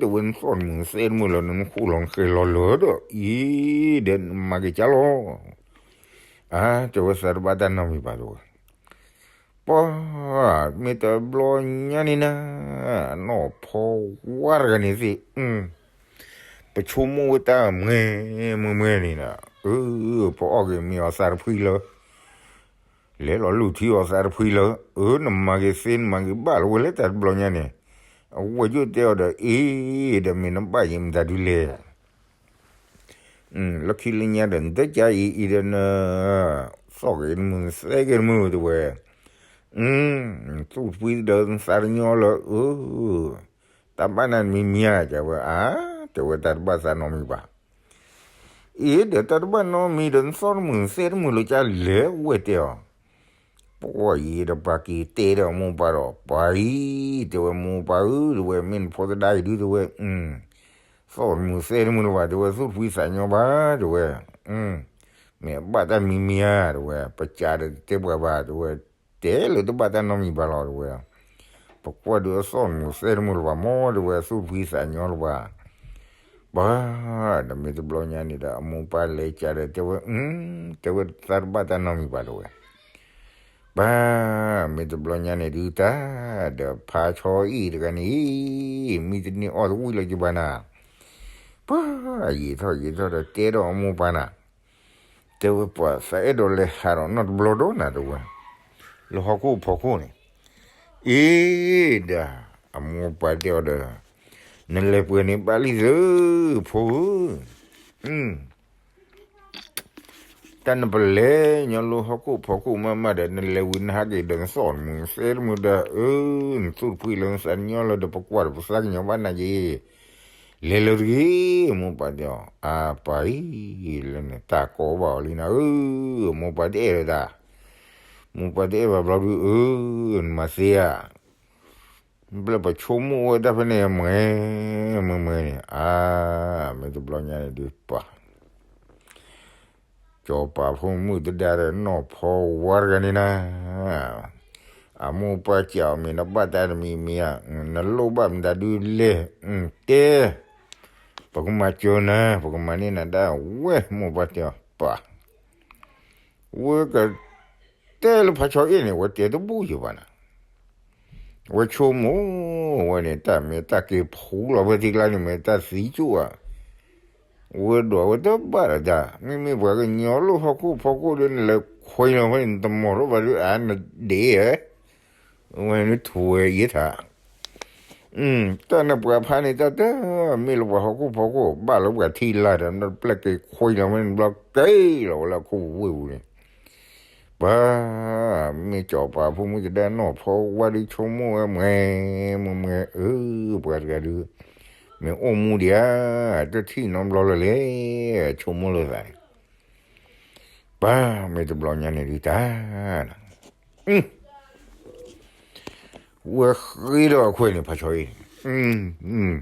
တဲဝဲနသီၣ်တမုာ်သဲတမုာ်လၢနမူခိၣ်လီၤနဃဲၤလီၤလၢာ်ဒီး အံၤဒီးနမၤက့ၤကၢ်လီၤ, အါ တဲဝဲသးတဘၣ်တၢ်နီတမံၤဘၣ် တဲဝဲ, ပှၤ မ့ၢ်တဘျီညါန့ၣ်နၤ, နီၢ်ဖီဝါတဂၤန့ၣ်သ့ၣ် ပဆိကမိၣ်ဝဲတၢ်မွဲမွဲမွဲန့ၣ်ဒီး အၢ ပအီၣ်က့ၤမ့ၤအီၤသးတဖှံလၢ လဲၤလီၤလူၢ်ထံအီၤသးတဖှံလၢ အၢ နမၤက့ၤသ့နမၤက့ၤဘၣ်လၢဝဲလၢတၢ်တဘျီညါန့ၣ်, အဝဲယိၣ်တဲအီၤဒီး အ့ ဒီးမ့ၢ်နဘၣ်ယံၤမတၤဒုလဲၣ်, လၢခံလၢညါဒီး နတကါအံၤအံၤဒီးန သီၣ်ဂ့ၤတမုာ်သဲဂ့ၤတမုာ်တဲဝဲ, သူၣ်တဖှံဒီးနသးတညီလၢ အၢ တၢ်ဘၣ်နၤမံၤမံၤဧါ ကးဝဲ အါ တဲဝဲတၢ်တဘၣ်သးနီတမံၤဘၣ် အ့ ဒီးတၢ်တဘၣ်နီတမံၤဒီး နသီၣ်တမုာ်သဲတမုာ်လၢကလဲၤဝဲတဲအီၤ, ပှၤအံၤဒီးပှၤက့ၤတဲဒီးမိၢ်ပၢ်ဒီး ပှၤအံၤ တဲဝဲမိၢ်ပၢ်ဧၢ တဲဝဲ မ့ၢ်နဖိသဒါအံၤဒု တဲဝဲ, သီၣ်တမုာ်သဲတမုာ်လၢၤဘၣ် တဲဝဲ သူၣ်တဖှံသးညီဘၣ် တဲဝဲ, မ့ၢ်အဘၣ်တၢ်မံၤမံၤဧါ တဲဝဲ ပကးဒီးတတဲပှၤဘၣ် တဲဝဲ, တဲလၢတဘၣ်တၢ်နီတမံၤဘၣ်လီၤ တဲဝဲ, ပကွၢ်ဒုးအသီၣ်တမုာ်သဲတမုာ်လၢၤဘၣ်မ့ၢ် တဲဝဲ သူၣ်တဖှံသးညီလၢၤဘၣ် ပှၤ ဒီးမ့ၢ်တဘျီညါန့ၣ်ဒီး အမိၢ်ပၢ်လဲၤကးဒီးတဲဝဲ, တဲဝဲသးတဘၣ်တၢ်နီတမံၤဘၣ် တဲဝဲ, ပှၤ မ့ၢ်တဘျီညါန့ၣ်ဒုးတၢ်, ဒီးဖါဆီအံၤတဂၤန့ၣ်, မ့ၢ်တန့ၢ်အီၣ်တဝံၣ်လၢကဘၣ်နၤ, ပှၤ ယံာ်ထီၣ်ယံာ်ထီၣ်ဒီးတဲဒီးအမိၢ်ပၢ်နၤ, တဲဝဲပှၤ သးအဲၣ်ဒိးလဲၤဟးဒီးနီတဘျီဒီးနၤ တဲဝဲ, လၢဟီၣ်ခိၣ်ဖီခိၣ်န့ၣ်, အ့ ဒီး အမိၢ်ပၢ်တဲအီၤဒီး, နလဲၤပှဲၤန့ၣ်ဘၣ်လံသု, ဖိဧၢ, တၢ်နပလဲၤညီလၢဟီၣ်ခိၣ်ဖီခိၣ်မးမးဒီး နလဲၤဝံၤနဟးက့ၤဒီးနသီၣ်တမုာ်သဲတမုာ်ဒီး အၢ နသူၣ်တဖှံလၢနသးညီလၢၤဒီး ပကွၢ်ဒီးပသးကညီၤဘၣ်နၤက့ၤ, လဲၤလၢၤတဂ့ၤ, မိၢ်ပၢ်တဲအီၤ, အပၢ်အံၤ လၢန့ၣ်တၢ်ကီဘၣ်အီၤလံနၤဧၢ, မိၢ်ပၢ်တအဲၣ်လၢၤတၢ်, မိၢ်ပၢ်တအဲၣ်ဘၣ်ဘျီဒု အၢ နမၤသ့ဧါ ဘျဲၣ်ပဆိကမိၣ်ဝဲတၢ်ဖဲန့ၣ် မွဲမွဲမွဲန့ၣ် အါ မ့ၢ်တဘျီညါန့ၣ်ဒုးပှၤ ကၠီၤပၤဖိမုၣ်သဒါဒီးနီၢ်ဖီဝါတဂၤန့ၣ်နၤ, အမိၢ်ပၢ်ကးအီၤမ့ၢ်နဘၣ်တၢ်တမံၤမံၤဧါ, နလိၣ်ဘၣ်မတၤဒုလဲၣ်, တဲ, ပကမၤစၢၤနၤ ပကမၤန့ၢ်နၤဒၣ်ဝဲ မိၢ်ပၢ်တဲအီၤပှၤ ဝဲကတဲလၢဖါဆီအ့ၣ်န့ၣ် ဝဲတဲတဘူၣ်ယဘၣ်နၤ, ဝဲဆိကမိၣ်ဝဲန့ၣ် တၢ်မ့ၢ်တၢ်က့ၤဖှူလီၤဖဲထံကျါန့ၣ် မ့ၢ်တၢ်သံကၠိၣ်ဧါ, ဝဲဒိးဝဲတဘၣ်ဒီးတၢ် မ့မ့ၢ်ပှၤကညီလၢဟီၣ်ခိၣ်ဖီခိၣ်ဒီး နလဲၤခွဲလီၤဖဲန့ၣ် နတမီၤထီၣ်ဘၣ်ဒီး အါ နဒ့ဧါ, ဝဲနထူဝဲယဲထး တၢ်န့ၣ်ပှၤဖးန့ၣ် တၢ်တမ့ၢ်လၢပှၤဟီၣ်ခိၣ်ဖီခိၣ် ဘၣ်လၢပှၤထံလာ်ဒီး နပျဲၢ်က့ၤခွံလီၤဝဲန့ၣ် ဘျီက့ၤလီၤဝဲလၢခိၣ်ဝ့ၢ်ပူၤန့ၣ်, ပှၤ မ့ၢ်ကၠီၤပၤဖိမုၣ်သဒါနီၢ်ဖီဝါဒုးဆိကမိၣ်ဝဲ မွဲမွဲမွဲ အၢ ပှၤတဂၤဒုး မ့ၢ်အိၣ်မူဒံးဧါ, တထံၣ်နီတဘျီလၢၤလဲၣ်, ဆိကမိၣ်လိာ်သးန့ၣ်, ပှၤ မ့ၢ်တဘျီညါန့ၣ်ဒုးတၢ် ဝဲဃ့ဒီးအခွဲးန့ၣ် ဖါဆီအ့ၣ်န့ၣ်,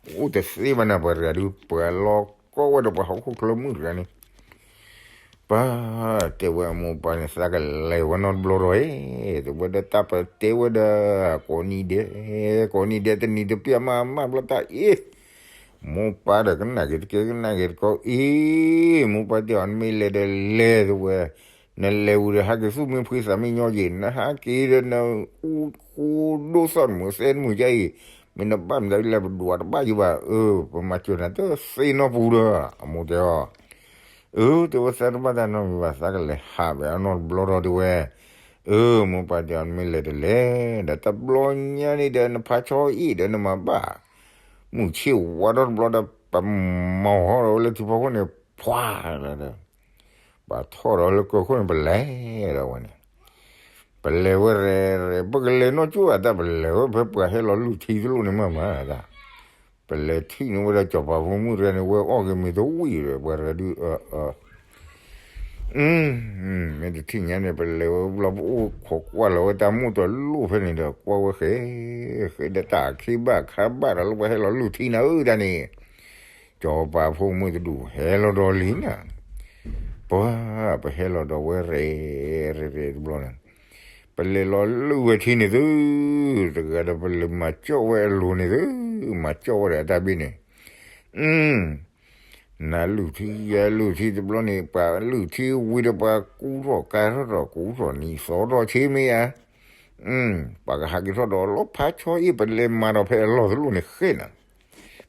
အိၣ်တသ့ဘၣ်နၤ ပှၤတဂၤဒုး ပှၤလီၤကီဝဲဒီးပှၤဟီၣ်ခိၣ်ချၢမုၣ်တဂၤန့ၣ်, ပှၤ တဲဝဲအမိၢ်ပၢ်န့ၣ် သးကလဲၤဝဲနီတဘျီဒီး တဲဝဲဒီးတၢ်ပတဲဝဲဒီး ကိးနံၤဒဲး ကိးနံၤဒဲး တနံၤတပျၢ်မးမးဘျီတၢ်အ့ၣ်, မိၢ်ပၢ်ဒီးကနၣ်က့ၤတကဲ ကနၣ်က့ၤတကီအံၤ, မိၢ်ပၢ်တဲအီၤ နမ့ၢ်လဲၤဒီးလဲၤတဝဲ, နလဲၤဝံၤဒီးဟးက့ၤသူၣ်မ့ၢ်ဖှံသးမ့ၢ်ညီယံၤ, နဟးက့ၤဒီးနအူဃိဒိၣ်သီၣ်တမုာ်သဲတမုာ်ကအံၤ, မ့ၢ်နဘၣ်မတၤလဲၤပဒွးတဘၣ်ယံၤဘၣ်, အၢ ပမၤစၢၤနၤတသ့နီတပူၤဒီး အမိၢ်တဲအီၤ အၢ တဲဝဲသးတဘၣ်တၢ်နီတမံၤဘၣ် သးကလဲၤဟးဘၣ်အနီတဘျီဒီးတဲဝဲ, အၢ မိၢ်ပၢ်တဲအီၤ နမ့ၢ်လဲၤတလဲၤ, ဒီးတဘျီညါန့ၣ်ဒီးနဖါဆီအ့ၣ်ဒီးနမၤဘၣ်, မုၢ်ဆ့ၣ်ဝါထီၣ်တဘျီဒီး ပမၤဟီၣ်ဒီးဝဲလၢထံဖီခိၣ်န့ၣ် ဖှါလီၤဒီး ပထီၣ်ဒီးလၢကီၢ်ခိၣ်န့ၣ် ပလဲၤဒီးဝဲန့ၣ်, ပလဲၤဝဲရဲၣ်ရဲၣ် ပကလဲၤနီၢ်ကၠိၣ်အတၢ် ပလဲၤဝဲဖဲပှၤဟဲလီၤလုၢ်ထံသလိၣ်န့ၣ်မးမးဒၣ်, ပလဲၤထံၣ်န့ၢ်ဝဲဒၣ်စီၤပၤဖိမုၣ်တဂၤန့ၣ် ဝဲအီၣ်က့ၤမ့ၤတဝံၣ်ဒီး ပှၤတဂၤဒုး မ့ၢ်တထံၣ်ညါန့ၣ် ပလဲၤဝဲဘျီ ပအိၣ်ခိးကွၢ်လီၤဝဲတၢ်မိၣ်တလိၣ်ဖဲန့ၣ်ဒီး ကွၢ်ဝဲဃဲ ဃဲဒီးတၢ်အခ့ဘၣ်ခါဘၣ်ဒီးလၢပှၤဟဲလီၤလုၢ်ထံနၤဧၢတၢ်န့ၣ်, စီၤပၤဖိမုၣ်တဒူၣ်ဟဲလီၤဒီးလံနၤ, ပှၤ ပဟဲလီၤဒီးဝဲရဲၣ်ရဲၣ်တဘျီန့ၣ်, ပလဲၤလီၤလုၢ်ဝဲထံန့ၣ်သု, တဂၤဒီးပလဲၤမၤကၠီၣ်ဝဲအလိၤန့ၣ်သု, မၤကၠီၣ်ဝဲဒီးအတၢ်ဘ့ၣ်န့ၣ် နလုၢ်ထံယဲလုၢ်ထံတဘျီန့ၣ် ပှၤလုၢ်ထံဝံၤဒီးပှၤကူထီၣ်ကၤထီၣ်ဒီးကူထီၣ်နံၤသီထီၣ်ဆ့မ့ၢ်ဧါ, ပှၤကဟးက့ၤထီၣ်ဒီးလီၤဖးဆီအ့ၣ် ပလဲၤမၤဒီးဖဲအလီၢ်တလိၣ်န့ၣ်ဃဲနၤ,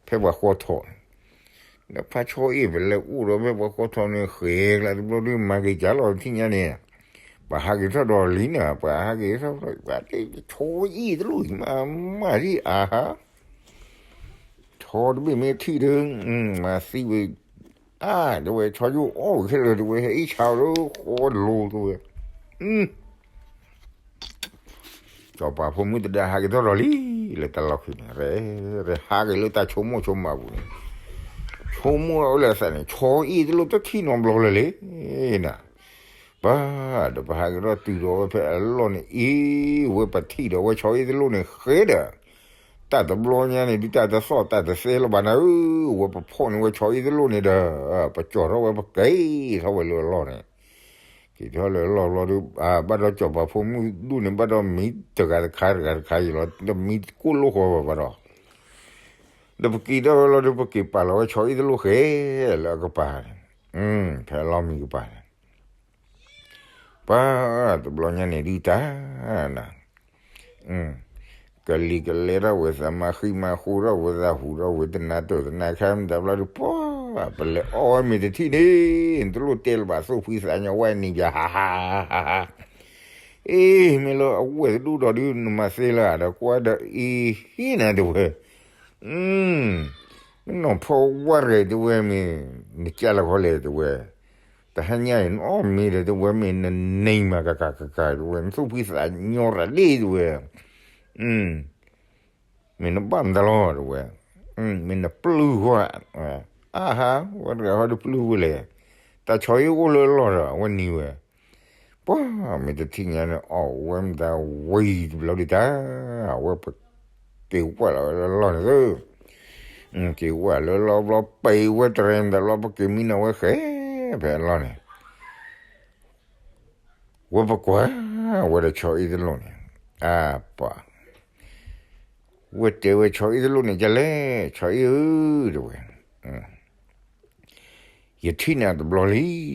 ဖဲပှၤဃီထီၣ်န့ၣ်, ဒီးဖးဆီအ့ၣ် ပလဲၤအိၣ်ဒီးဖဲပှၤဃီထီၣ်န့ၣ်ဃဲကျါတဘျီဒုး မၤက့ၤကၢ်လီၤထံၣ်ညါန့ၣ်, ပှၤဟးက့ၤထီၣ်ဒီးလံနၤ, ပှၤဟးက့ၤထီၣ် ပှၤတဲဆီအ့ၣ်တလိၣ်မၤမၤဒ်အါဟါ ဆီတဘ့ၣ်မ့ၢ်ထံၣ်ဒီး မၤသံဝဲ, အါ တဲဝဲ ဆီယိၣ်အီၣ်ဝဲခဲလၢာ် တဲဝဲ ဟဲအံၣ်ဆါအီၤလၢဃီလိၤ တဲဝဲ, စီၤပၤဖိမုၣ်တဒါဟးက့ၤထီၣ်ဒီးလံ, လၢတၢ်လီၢ်ခံန့ၣ် ရဲ ရဲဟးက့ၤလၢတၢ်ဆိကမိၣ်ဆိကမးပူၤန့ၣ်, ဆိကမိၣ်ဝဲလၢအသးန့ၣ် ဆီအ့ၣ်တလိၣ်တထံၣ်နီတဘျီလၢၤလံနၤ ပှၤ ဒီးပဟးက့ၤထီၣ်တုၤဒီးဝဲဖဲအလီၢ်န့ၣ်အံၤ, ဝဲပထံၣ်ဒီးဝဲဆီအ့ၣ်တလိၣ်န့ၣ်ဃဲဒီး, တၢ်တဘျီညါန့ၣ် ဒ်တၢ်တသီၣ်တၢ်တသဲလၢၤဘၣ်နၤဧၢ, ဝဲပဖီၣ်န့ၢ်ဝဲဆီအ့ၣ်တလိၣ်န့ၣ်ဒီး, ပကၠီထီၣ်ဝဲပက့ၤထီၣ်ဝဲလၢအလီၢ်န့ၣ်, က့ၤထီၣ်လၢအလီၢ်ဘျီဒီး, ဘၣ်ဒီးစီၤပၤဖိမုၣ်ဒူၣ်န့ၣ် ဘၣ်ဒီးမံတဂၤတခါတဂၤတခါယံၤလီၤ, ဒီးမံကိၣ်လိၣ်ဃီဘၣ်ဘၣ်ဒီး ဒီးပက့ၤထီၣ်ဝဲလီၤဒီး ပက့ၤပာ်လီၤဝဲဆီအ့ၣ်တလိၣ်ဃဲ, လၢအကပၤန့ၣ်, ဖဲအလီၢ်မံကပၤန့ၣ်, ပှၤ တဘျီညါန့ၣ်ဒုးတၢ်, ကလံၤကလဲထီၣ်ဝဲသး မၤဃံမၤဃိထီၣ်ဝဲသး ဟူးထီၣ်ဝဲတနၤတၢၢ်တနၤခါ မတၤဘျီဒီး ပှၤ ပလဲၤအီၣ်ဝဲမ့ၤတထံၣ်န့ၣ်, နတလိၣ်တဲလၢၤဘၣ် သူၣ်ဖှံသးညီဝဲန့ၣ်ယၤ ဟါဟါဟါဟါ, အ့ မ့ၢ်လၢအဝဲၢ်တဒူၣ်ဒီးဒုး နမၤသ့လၢၤဒီး ကွၢ်ဒီးအံၤဟံၣ်နၤတဲဝဲ, မ့ၢ်နီၢ်ဖီဝါရဲၣ်တဲဝဲမ့ၢ် နကၢ်လၢခီလဲၣ်တဲဝဲ, တဟါညါအံၤ နအီၣ်မ့ၤဒီးတဲဝဲ မ့ၢ်နန့ၢ်မးကကးကကးတဲဝဲ နသူၣ်ဖှံသးညီရၤလံတဲဝဲ, မ့ၢ်နဘၣ်မတၤလီၤတဲဝဲ, မ့ၢ်နပျုၢ်ဃီ, အါဟါ, ဝဲတဂၤဃီဒုးပျုၢ်ဝဲလဲၣ်, တၢ်ဆီအ့ၣ်အိၣ်လၢအလီၢ်ဒီး အဝဲနံၤဝဲ ပှၤ မ့ၢ်တထံၣ်ညါန့ၣ် အီၣ်ဝဲမတၤဝံၤတဘျီဒုးတၢ်, အဝဲပက့ၤဝဲလီၤဝဲလၢလီၢ်န့ၣ်သု, က့ၤဝဲလၢလီၢ်ဘျီ ပံၤဝဲတရဲမတၤဘျီ ပက့ၤမံနီၤဝဲဃဲ ဖဲအလီၢ်န့ၣ်, ဝဲပကွၢ်ဝဲဒီးဆီအ့ၣ်တလိၣ်န့ၣ်, အါပှၤ ဝဲတဲဝဲဆီအ့ၣ်တလိၣ်န့ၣ် ကလဲၣ် ဆီအ့ၣ်ဧၢ တဲဝဲ, ယထံၣ်နၤတဘျီလံ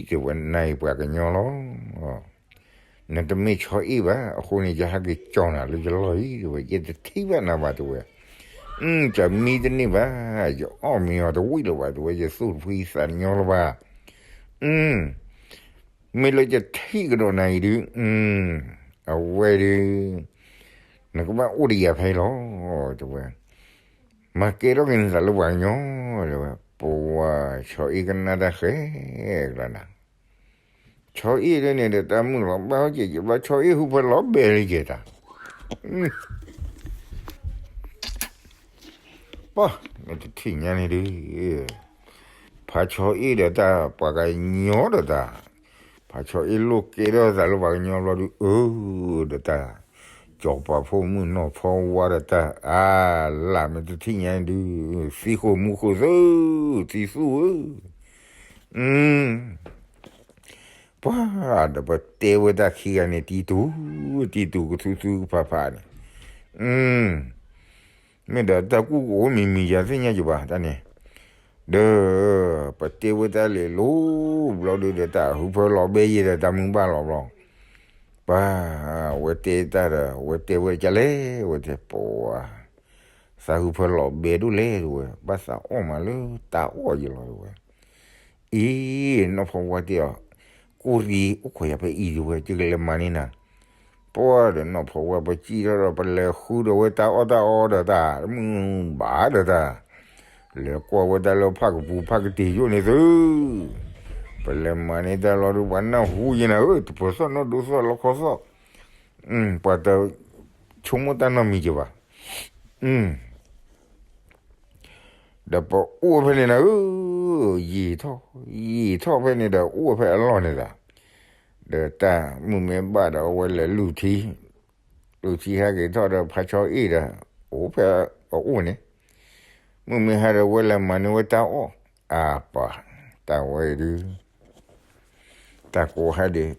တဲဝဲ နၤအံၤပှၤကညီလီၤ, နတမ့ၢ်ဆီအ့ၣ်ဘၣ် အဃိန့ၣ် ယဟဲက့ၤကၠီနၤလၢယလီၢ်အံၤ တဲဝဲ ယတထံၣ်ဘၣ်နၤဘၣ် တဲဝဲ, ကမံတန့ၢ်ဘၣ် ယအီၣ်မ့ၤအီၤတဝံၣ်လၢၤဘၣ် တဲဝဲ ယသူၣ်တဖှံသးညီလၢၤဘၣ် မ့ၢ်လၢယထံၣ်ကဒီးနၤအံၤဒုး, အဝဲဒုး, နကဘၣ်အိၣ်ဒီးယၤဖဲအံၤလီၤ, တဲဝဲ, မၤကဲထီၣ်က့ၤနသးလၢပှၤကညီ, တဲဝဲ, ပဝဲ ဆီအ့ၣ်ကနၣ်တၢ်ဃဲ, ကျါနၤ, ဆီအ့ၣ်ဒ်န့ၣ်ဒီးတၢ်မုၢ်လီၤဘၣ်ဟီၣ်က့ၤက့ၤဘျီ ဆီအ့ၣ်ဟူဖဲလီၤဘဲလံက့ၤတၢ် ပှၤ မ့ၢ်တထံၣ်ညါန့ၣ်ဒုး, ဖးဆီအ့ၣ်ဒီးတၢ်ပှၤကညီဒီးတၢ်, ဖးဆီအ့ၣ်လိၣ်ကဲထီၣ်သးလၢပှၤကညီဘျီဒုး အၢ ဒီးတၢ်, စီၤပၤဖိမုၣ်နီၢ်ဖီဝါဒီးတၢ်, အါ လၢမ့ၢ်တထံၣ်ညါန့ၣ်ဒုး, သံဃိာ်မူဃိာ်သု, သံသူဧၢ, ပှၤ ဒီးပတဲဝဲတၢ်ခံဂၤန့ၣ် တံတူ, တံတူကသူသူကဖးဖးန့ၣ်, မ့ၢ်ဒီးတၢ်ကူၣ်ကအိၣ်မံၤမံၤယၤသ့ၣ်ညါယဘၣ်တၢ်န့ၣ်, ဒီး ပတဲဝဲတၢ်လဲၤလိၤဘျီဒုဒီး တၢ်ဟုဖၢလီၤဘဲယဲဒီး တၢ်မုၢ်ဘၣ်လီၤဘျီ, ပှၤ ဝဲတဲတၢ်ဒီး ဝဲတဲဝဲကလဲၣ် ဝဲတဲပှၤ သးဟုဖၢလီၤဘဲဒိၣ်လဲၣ် တဲဝဲ, ဘၣ်သးအီၣ်မးလၢတၢ်အီၣ်ယဲလီၤ တဲဝဲ. အံၤ နီၢ်ဖီဝါတဲအီၤ, ကိၢ်ရံၤ အိၣ်ခိးယၤဖဲအံၤ တဲဝဲ, ယကလဲၤမၤန့ၢ်နၤ. ပှၤဒီးနီၢ်ဖီဝါ ပစံၣ်ထီၣ်ဒီး ပလဲၤဃုဒီးဝဲတၢ်အီၣ်တၢ်အီဒီးတၢ် တမုၢ်ဘၣ်ဒီးတၢ် လဲၤကွၢ်ဝဲတၢ်လၢဖးကပူၤဖးကတ့ၤယိၣ်န့ၣ်သု, ပလဲၤမၤန့ၢ်တၢ်လီၤဒုး ပှၤနၢ်ဟူယဲနၤဧၢ, တပၢၤသီၣ်နီၢ်ဒိသီၣ်လီခီသီၣ်, ပှၤတဆိကမိၣ်တၢ်နီတမံၤက့ၤဘၣ်. ဒီးပအိၣ်ဝဲဖဲန့ၣ်နၤဧၢ, ယံာ်ထီၣ် ယံာ်ထီၣ်ဖဲန့ၣ်ဒီး အိၣ်ဝဲဖဲအလီၢ်န့ၣ်သး, ဒီးတၢ်မုၢ်မ့ၢ်ဘၣ်ဒီး အဝဲလဲၤလုၢ်ထံ, လုၢ်ထံဟဲက့ၤထီၣ်ဒီး ဖးဆီအ့ၣ်ဒီး အိၣ်ဖဲအအိၣ်န့ၣ်, မုၢ်မ့ၢ်ဟါဒီး ဝဲလဲၤမၤန့ၢ်ဝဲတၢ်အီၣ်, အပှၤ တၢ်ဝဲအံၤဒုး တၢ်ကိးဟါဒ့း,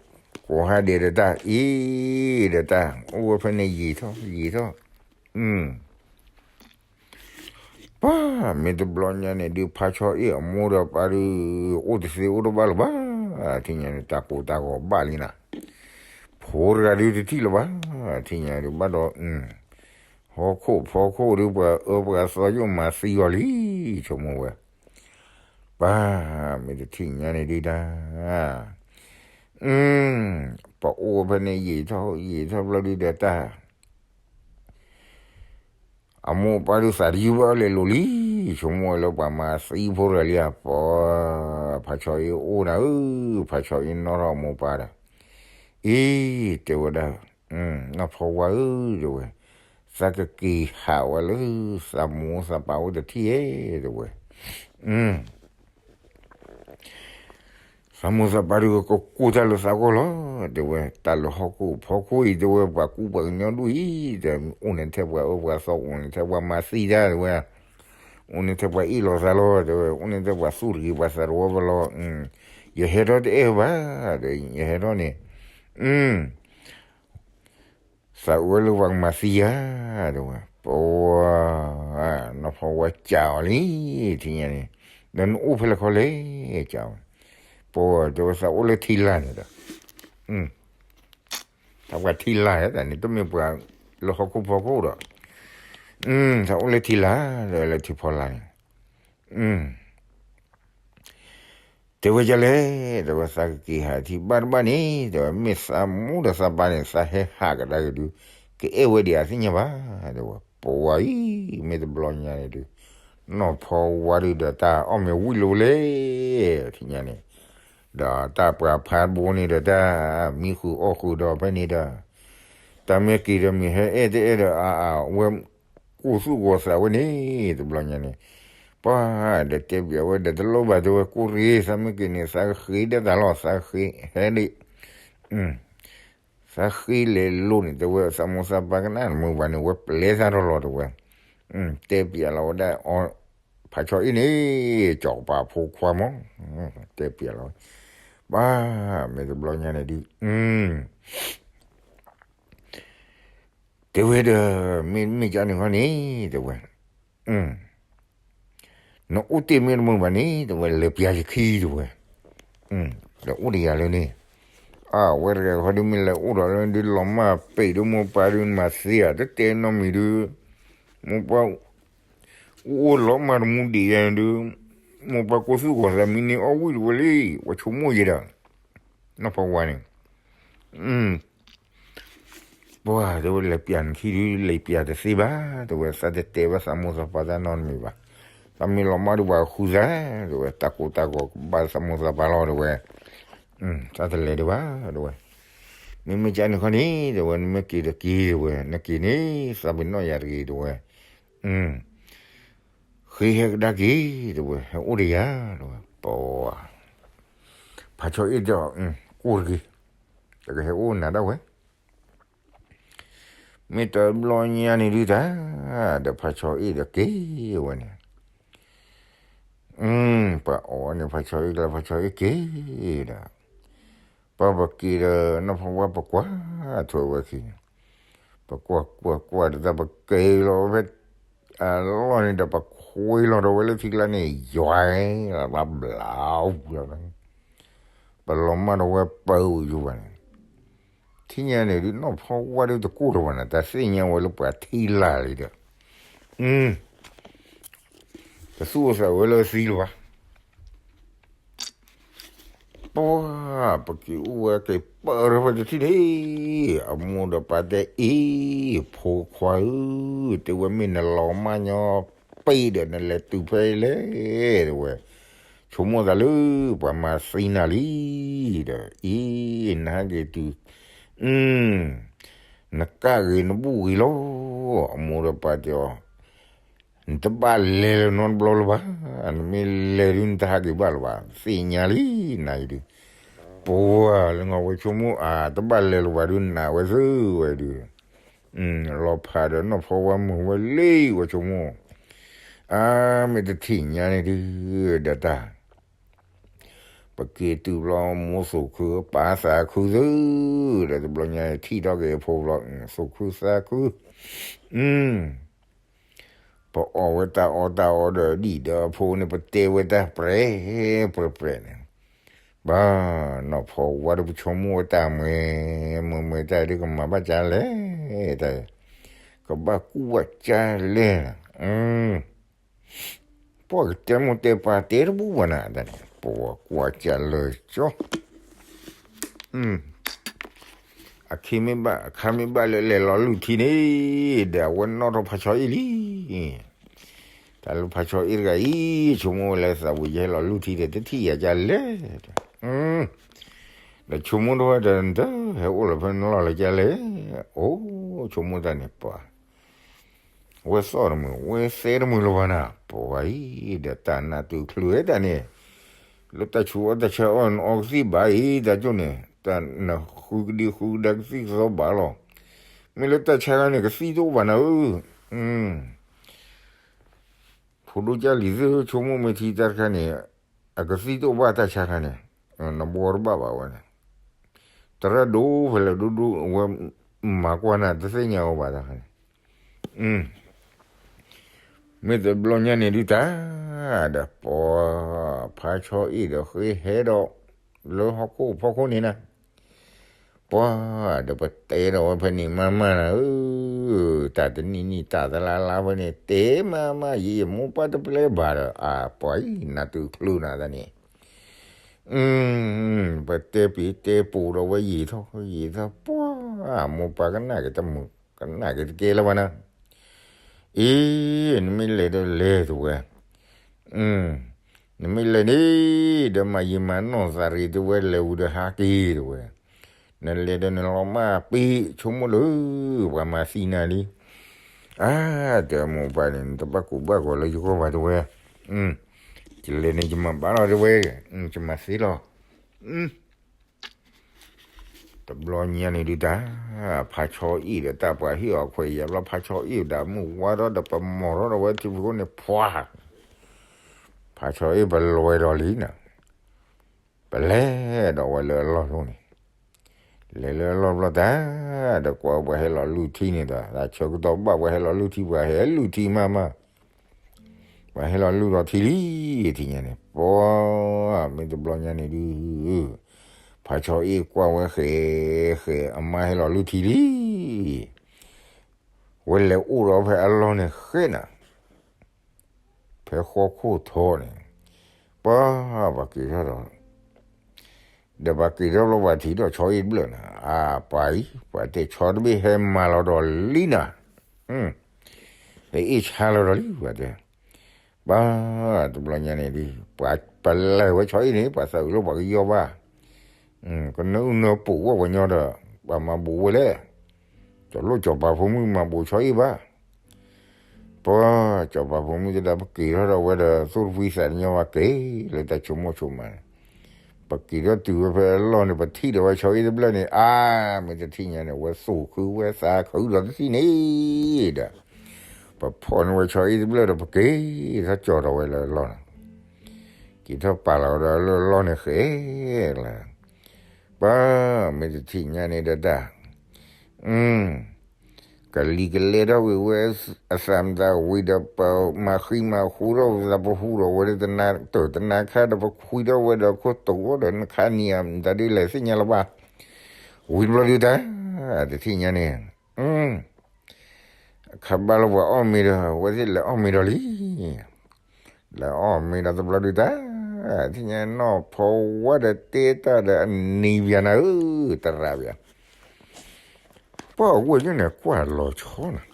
ကိးဟါဒ့းဒီးတၢ်အံၤဒီးတၢ် အိၣ်ဝဲဖဲန့ၣ်ယံာ်ထီၣ် ယံာ်ထီၣ်, ပှၤ မ့ၢ်တဘျီညါန့ၣ်ဒုး ဖးဆီအ့ၣ်အမိၢ်ဒီးပၢ်ဒုး အိၣ်တသ့အိၣ်တဘၣ်လၢၤဘၣ်, ထံၣ်ညါန့ၣ် တၢ်ကိၢ်တၢ်ဂီၤဘၣ်လံနၤ, ဖိတဂၤဒုးတထံၣ်လၢၤဘၣ်, ထံၣ်ညါဒုးဘၣ်ဒီး ဟီၣ်ခိၣ်ဖီခိၣ်ဒုး ပှၤအၢပှၤသီယိၣ်မၤသံအီၤလံ, ဆိကမိၣ်ဝဲ ပှၤ မ့ၢ်တထံၣ်ညါန့ၣ်ဒုးတၢ်, ပအိၣ်ဖဲန့ၣ်ယံာ်ထီၣ်ယံာ်ထီၣ်ဘျီဒုးဒီးတၢ် အမိၢ်အပၢ်ဒုးသးတယုၢ်ဘၣ်လဲၤလိၤလံ, ဆိကမိၣ်ဝဲလၢပှၤမၤသံဖိတဂၤလံဧါ, ပှၤ ဖးဆီအ့ၣ်အိၣ်နၤဧၢ, ဖးဆီအ့ၣ်နီၣ်ထီၣ်အမိၢ်ပၢ်ဒီး, အံၤ တဲဝဲဒၣ်, နီၢ်ဖီဝါဧၢ တဲဝဲ, သးကက့ၤဟးဝဲလၢ သးမိၢ်သးပၢ်အိၣ်တထံၣ်ဧါ တဲဝဲ, သးမိၢ်သးပၢ်ဒုးကကိၢ်တၢ်လၢသးဂီၢ်လီၤ, တဲဝဲ, တၢ်လၢဟီၣ်ခိၣ်ဖီခိၣ်အံၤ တဲဝဲ ပှၤကူပှၤကညီဒိၣ်အံၤ ဒီးအိၣ်န့ၣ်ထဲပှၤအၢပှၤသီ အိၣ်န့ၣ်ထဲပှၤမၤသံတၢ် တဲဝဲ, အိၣ်န့ၣ်ထဲပှၤအ့ၣ်လိာ်သးလီၤ တဲဝဲ, အိၣ်န့ၣ်ထဲပှၤသူၣ်တဂ့ၤပှၤသးတဝီဘၣ်လီၤ, ယဟဲထီၣ်တအဲၣ်ဘၣ်, ဒီးယဟဲထီၣ်န့ၣ် သးအၢလၢပှၤကမၤသံယၤ, တဲဝဲ, ပှၤ နီၢ်ဖီဝါကးအီၤလံ, ထံၣ်ညါန့ၣ်, ဒီးနအိၣ်ဖဲလဲၣ်ခီလဲၣ်, ကးအီၤ, ပှၤ တဲဝဲ သးအိၣ်လၢထံလာ်န့ၣ်ဒီး, သးပှၤထံလာ်တၢ်န့ၣ် တမ့ၢ်ပှၤလၢဟီၣ်ခိၣ်ဖီခိၣ်ဒီး, သးအိၣ်လၢထံလာ် ဒီးလၢထံဖီလာ်န့ၣ် တဲဝဲဒ်လဲၣ်, တဲဝဲ သးကက့ၤဟးထံၣ်ဘၣ်တဘၣ်န့ၣ် တဲဝဲ မ့ၢ်သးမိၢ်ဒီးသးပၢ်န့ၣ် သးဟဲဟးကဒါက့ၤဒုး ကအဲၣ်ဝဲဒံးအသ့ၣ်ညါဘၣ်, တဲဝဲ ပဝဲအံၤ မ့ၢ်တဘျီညါန့ၣ်ဒုး နီၢ်ဖီဝါဒုးဒီးတၢ်အီၣ်မ့ၤဝံၤလိာ်လဲၣ်, ထံၣ်ညါန့ၣ်, ဒီးတၢ်ပှၤဖးဘိန့ၣ်ဒီးတၢ်မံဃုာ်အီၣ်ဃုာ်ဒီးဖဲန့ၣ်ဒီး တၢ်မ့ၢ်က့ၤဒီးမ့ၢ်ဟဲအဲၣ်တအဲၣ်ဒီး အါအါဝဲ ကိၢ်သူၣ်ဂီၤသးဝဲန့ၣ် တဘျီညါန့ၣ်, ပှၤဒီးတဲပျးဝဲဒီး တလိၣ်ဘၣ် တဲဝဲ ကိၢ်ရ့ သးမ့ၢ်က့ၤန့ၣ် သးကဃ့ဒၣ်တၢ်လီၤ သးကဃ့ဟဲဒံး, သးဃ့လဲၤလိၤန့ၣ် တဲဝဲ သးမိၢ်သးပၢ်ကနၣ်တမုာ်ဘၣ်န့ၣ် ဝဲပျဲသးထီၣ်လီၤ တဲဝဲ, တဲပျးလီၤဝဲဒၣ်အီၤ, ဖးဆီအ့ၣ်န့ၣ် ကၠီၤပၤဖိခွါမး, တဲပျးလီၤဝဲ, ပှၤ မ့ၢ်တဘျီညါန့ၣ်ဒုး တဲဝဲဒီး မ့ၢ်မ့ၢ်ကန့ၣ်ခီန့ၣ် တဲဝဲ, နအိၣ်တ့ၢ်မ့ၢ်တမုာ်ဘၣ်န့ၣ် တဲဝဲ လဲၤပျးယခံ တဲဝဲ, ဒီးအိၣ်တယၤလၢန့ၣ်, အဝဲတဂၤခီဒုးမ့ၢ်လဲၤအိၣ်ဒီးလၢဒုး လီၤမၢ်ပံာ်ဒုး မိၢ်ပၢ်ဒုးမၤသ့ဧါ တတဲနီတမံၤဒုး, မိၢ်ပၢ် အိၣ်လီၤမၢ်တမူဒံးယၤဒုး, မိၢ်ပၢ်ကိၢ်သူၣ်ဂီၤသးမံန့ၢ်အီၣ်ဝံၣ်တဝဲလံ, ပှၤဆိကမိၣ်ယဲဒီး, နီၢ်ဖီဝါန့ၣ် ပှၤတဲဝဲ လဲၤပျးနခံဒုး လဲၤပျးတသ့ဘၣ် တဲဝဲ, သးတတဲဘၣ်သးမိၢ်သးပၢ်တၢ်နီတမံၤဘၣ်, သးမ့ၢ်လီၤမၢ်ဒုး ပှၤဃုသး တဲဝဲ, တၢ်ကိၢ်တၢ်ဂီၤကဘၣ်သးမိၢ်သးပၢ်လီၤ တဲဝဲ, သးတလဲၤဒံးဘၣ် တဲဝဲ, မ့မ့ၢ်ကန့ၣ်ခီန့ၣ် တဲဝဲ နမ့ၢ်က့ၤတက့ၤ တဲဝဲ, နက့ၤန့ၣ် သးပ့ၤနီၣ်ယၤတဂ့ၤ တဲဝဲ ဃ့ဟဲကဒါက့ၤ တဲဝဲ, ဟဲအိၣ်ဒီးယၤ တဲဝဲ, ပှၤ ဖးဆီအ့ၣ်ဒီး ကိၢ်တဂ့ၤ, တကဟဲအိၣ်နၤဒၣ်ဝဲ, မ့ၢ်တဘျီညါန့ၣ်ဒုးတၢ်, ဒီးဖးဆီအ့ၣ်ဒီးက့ၤဝဲန့ၣ်, ပှၤအီၣ်န့ၣ် ဖးဆီအ့ၣ်ကျါ ဖးဆီအ့ၣ်က့ၤဒီး, ပှၤပက့ၤဒီး နီၢ်ဖီဝါပကွၢ်ထွဲဝဲခံန့ၣ်, ပကွၢ်ကွၢ်ကွၢ်ဒီးတၢ် ပက့ၤလီၤဝဲဖဲ အလီၢ်န့ၣ်ဒီး ပခိ ကွ့လီၤဒီးဝဲလၢထံကျါန့ၣ် ယွၤလၢဘျါအူလီၤ, ပလီၤမၢ်ဒီးဝဲပၢအူယိဘၣ်န့ၣ်, ထံၣ်ညါန့ၣ်ဒုးနီၢ်ဖီဝါဒုးတကိၢ်လၢၤဘၣ်န့ၣ် တၢ်သ့ၣ်ညါဝဲလၢပှၤထံလာ်လံဒီး, တသူၣ်အိၣ်သးဝဲလၢသံလၢၤဘၣ်. ပှၤ ပက့ၤအိၣ်ဝဲက့ၤပၢၢ်ထီၣ်ဖဲတထံၣ်န့ၣ်, အမိၢ်ဒီးပၢ်တဲအံၤ, ဖိခွါဧၢ, တဲဝဲမ့ၢ်နလီၤမၢ်ညီပ့ၤဒီးနလဲၤတုၤဖဲလဲၣ်တဲဝဲ, ဆိကမိၣ်သးလၢပှၤမၤသံနၤလံ, ဒီးအံၤ နဟဲက့ၤတုၤ, နကၣ်ဂ့ၤနဘူၣ်ဂ့ၤလီၤ, အမိၢ်ဒီးပၢ်တဲအီၤ နတဘၣ်လဲၤလၢၤနီတဘျီလၢၤဘၣ်, နမ့ၢ်လဲၤဒုးနတဟးက့ၤဘၣ်လၢၤဘၣ်, သ့ၣ်ညါလံ, နၤအံၤဒုး, ပှၤလၢနီၢ်ဝဲဆိကမိၣ်အါ တဘၣ်လဲၤလၢၤဘၣ်ဒုး နၤဝဲသ့ဝဲဒုး, လီၤဖးဒီးနီၢ်ဖီဝါမုာ်ဝဲလံဝဲဆိကမိၣ်, အါ မ့ၢ်တထံၣ်ညါန့ၣ်ဒုး, ဒီးတၢ် ပက့ၤတုၤဘျီမိၢ်သူၣ်ခု ပၢ်သးခုသ့, ဒီးတဘျီညါန့ၣ် ထံၣ်ထီၣ်က့ၤအဖိဘျီ, သူၣ်ခုသးခု, ပအီၣ်ဝဲတၢ်အီၣ်တၢ်အီဒီးဒံၣ်ဒီးအဖိန့ၣ် ပတဲဝဲတၢ်ပြဲၢ်ပြဲၢ်ပြဲၢ်န့ၣ်, ဘၣ်နီၢ်ဖီဝါဒီးပဆိကမိၣ်ဝဲတၢ်မွဲ, မွဲမွဲတၢ်ဒုးကမၤဘၣ်ကၢ်လဲၣ်, တၢ် ကဘၣ်ကူၣ်ဘၣ်ကၢ်လဲၣ်, ပှၤကတဲမိၢ်တဲပၢ်တဲတဘူၣ်ဘၣ်နၤ, တၢ်န့ၣ် ပှၤကွၢ်ကၢ်လၢာ်ကၠီ အခ့မ့ၢ်ဘၣ် အခါမ့ၢ်ဘၣ်လၢလဲၤလီၤလုၢ်ထံန့ၣ်, ဒီးအဝဲနီၣ်ထီၣ်ဖးဆီအ့ၣ်လံ, တၢ်လၢဖးဆီအ့ၣ်တဂၤအံၤ ဆိကမိၣ်ဝဲလၢသးဝံၤယဟဲလီၤလုၢ်ထံဒီး တထံၣ်ယၤကၢ်လဲၣ်, ဒီးဆိကမိၣ်တဝဲဒီး နတဟဲအိၣ်လီၤဖဲနလီၢ်လၢကၢ်လဲၣ်, အိၣ်ဆိကမိၣ်တၢ်န့ၣ်ပှၤ ဝဲသီၣ်တမုာ် ဝဲသဲတမုာ်လၢၤဘၣ်နၤ, ပှၤအံၤ ဒီးတၢ်နးတုၤချုးဝဲတၢ်န့ၣ်, လၢတၢ်ဆူးအီၣ်တၢ်ဆါအီၣ် နအီကသံၣ်ဘၣ်အံၤ တၢ်ကၠိန့ၣ်, တၢ်နဃုကဒံဃုကဒါကသံၣ်ကသီဘၣ်လီၤ, မ့ၢ်လၢတၢ်ဆါခါန့ၣ် ကသံၣ်တအိၣ်ဘၣ်နၤဧၢ, ဖိဒိၣ်ကၢ်လံၤသ့ၣ် ဆိကမိၣ်မ့ၢ်ထံတၢ်တခါန့ၣ်, အကသံၣ်တအိၣ်ဘၣ်တၢ်ဆါခါန့ၣ်, နဘှီတဘၣ်ဘၣ်ဝဲန့ၣ်, တရၣ်ဒိၣ်ဖဲလဲၣ်ဒိၣ်ဒိၣ်ဝဲ, မၤကွၢ်နၤတသ့ၣ်ညါအီၤဘၣ်တၢ်ခါန့ၣ်, မ့ၢ်တဘျီညါန့ၣ်ဒုးတၢ်, ဒီးပှၤ ဖးဆီအ့ၣ်ဒီးဃ့ဟဲဒီး လၢဟီၣ်ခိၣ်ဖီခိၣ်န့ၣ်နၤ, ပှၤဒီးပတဲဒီးဝဲဖဲန့ၣ်မးမးနၤဧၢ, တၢ်တနံၣ်နံၣ်တၢ်သလါလါဖဲန့ၣ် တဲမးမး ယမိၢ်ပၢ်တပျဲဘၣ်ဒီး အပှၤအံၤ နးတုၤချုးနၤတၢ်န့ၣ်, ပတဲပံၤတဲပူၤဒီးဝဲယံာ်ထီၣ်ယံာ်ထီၣ် ပှၤမိၢ်ပၢ်ကနၣ်က့ၤတမုာ် ကနၣ်က့ၤတကဲလၢၤဘၣ်နၤ, အ့ နမ့ၢ်လဲၤဒီးလဲၤတဝဲ, နမ့ၢ်လဲၤန့ၣ် ဒီးမၤယံာ်မၤနီၢ်သးရ့ၤတဝဲ လဲၤဝံၤဒီးဟးက့ၤတဝဲ, နလဲၤဒီးနလီၤမၢ်ပ့ၤ ဆိကမိၣ်လၢ ပှၤမၤသံနၤလံ, အါ တဲမိၢ်ပၢ်န့ၣ် နတဘၣ်ကူးဘၣ်ဂီၤလၢယဂီၢ်ဘၣ်တဝဲ, ယလဲၤန့ၣ်ယမၤဘၣ်လီၤတဝဲ, ယမၤသ့လီၤ တဘျီညါန့ၣ်ဒုးတၢ်, ဖးဆီအ့ၣ်ဒီးတၢ်ပှၤဟ့ၣ်အီၤခွဲးယာ်ဘျီ ဖးဆီအ့ၣ်ဒီးမုၢ်ဝါထီၣ်ဒီးပမီၤထီၣ်ဒီးဝဲထံဖိန့ၣ် ဖှါ, ဖးဆီအ့ၣ်ပလွဲဒီးလံနၤ, ပလဲၤဒီးဝဲလၢအလီၢ်ထူၣ်န့ၣ်, လဲၤလၢအလီၢ်ဘျီတၢ်, ဒီးကွၢ်ပှၤဟဲလီၤလုၢ်ထံန့ၣ်ဒီး တၢ်ဆၢကတီၢ်ဘၣ်ပှၤဟဲလီၤလုၢ်ထံ ပှၤဟဲလုၢ်ထံမးမး ပှၤဟဲလီၤလုၢ်ဒီးထံလံ, ထံညါန့ၣ် ပှၤ မ့ၢ်တဘျီညါန့ၣ်ဒုး, ဖးဆီအ့ၣ်ကွၢ်ဝဲဃဲးဃဲး အမါဟဲလီၤလုၢ်ထံလံ, ဝဲလဲၤအိၣ်ဒီးဖဲအလီၢ်န့ၣ်ဃဲးနၤ, ဖဲဃီခိၣ်ထီန့ၣ်, ပှၤ ပှၤက့ၤထီၣ်ဒီး ဒီးပှၤက့ၤထီၣ်ဘျီ ပှၤထံၣ်ဒီးဆီအ့ၣ်တဘျၢၣ်နၤ, အါ ပှၤအံၤ ပှၤတဲဆီတဘ့ၣ်ဟဲမၤလီၤဒီးလံနၤ, ဟဲအ့ၣ်ဆါလီၤဒီးလံ ပှၤတဲ, ပှၤ တဘျီညါန့ၣ်ဒုး ပှၤပလဲၤဝဲဆီအ့ၣ်န့ၣ် ပှၤသးအုးလၢပှၤကယီဘၣ်, ကနၢအုၣ်နၢပူၤဝဲပှၤညီဒီး ပှၤမၤဘူးဝဲလဲၣ်, တလိၣ်စီၤပၤဖိမုၣ်မၤဘူးဆီအ့ၣ်ဘၣ် ပှၤ စီၤပၤဖိမုၣ်တဲဒၣ် ပက့ၤထီၣ်ဒီးဝဲဒီး သူၣ်တဖှံသးတညီဘၣ်က့ၤ လၢတၢ်ဆိကမိၣ်ဆိကမးန့ၣ်, ပက့ၤထီၣ်တုၤဝဲဖဲအလီၢ်န့ၣ် ပထံၣ်ဒီးဝဲဆီအ့ၣ်တဘျၢၣ်န့ၣ် အါ မ့ၢ်တထံၣ်ညါန့ၣ် ဝဲသူၣ်ခုဝဲသးခုဒီးတထံၣ်န့ၣ်ဒီး ပဖီၣ်န့ၢ်ဝဲဆီအ့ၣ်တဘျၢၣ်ဒီး ပက့ၤထီၣ်ကၠီၤဒီးဝဲလၢအလီၢ်န့ၣ်, က့ၤထီၣ်ပာ်လီၤဒီးလၢအလီၢ်န့ၣ်ဃဲလၢ ပှၤ မ့ၢ်တထံၣ်ညါန့ၣ်ဒီးတၢ်, ကလံၤကလဲထီၣ်ဝံၤဝဲ အသးမတၤဝံၤဒီး ပမၤဃံမၤဃူထီၣ်ဝဲသး ပဟူးထီၣ်ဝဲဒီး တနၤတၢၢ်တနၤခါဒီး ပခွံထီၣ်ဝဲဒီး ခိၣ်တိၤဒီး နခါနံၤဧါ မတၤဒ်လဲၣ်သ့ၣ်ညါလၢၤဘၣ်. ဝံၤတဘျီဒုးတၢ် တထံၣ်ညါန့ၣ် ခါဘၣ်လီၤပှၤအီၣ်မ့ၤဒီး အဝဲသ့ၣ်လဲၤအီၣ်မ့ၤဒီးလံ. လဲၤအီၣ်မ့ၤဒီးတဘျီဒုးတၢ် ထံၣ်ညါနီၢ်ဖီဝါဒီးတဲတၢ်ဒီး အနံၤပၠးနၤဧၢ, တရးပၠး, ပှၤအဝဲၢ်ယိၣ်န့ၣ် ကွၢ်လီၤဆီနၤ,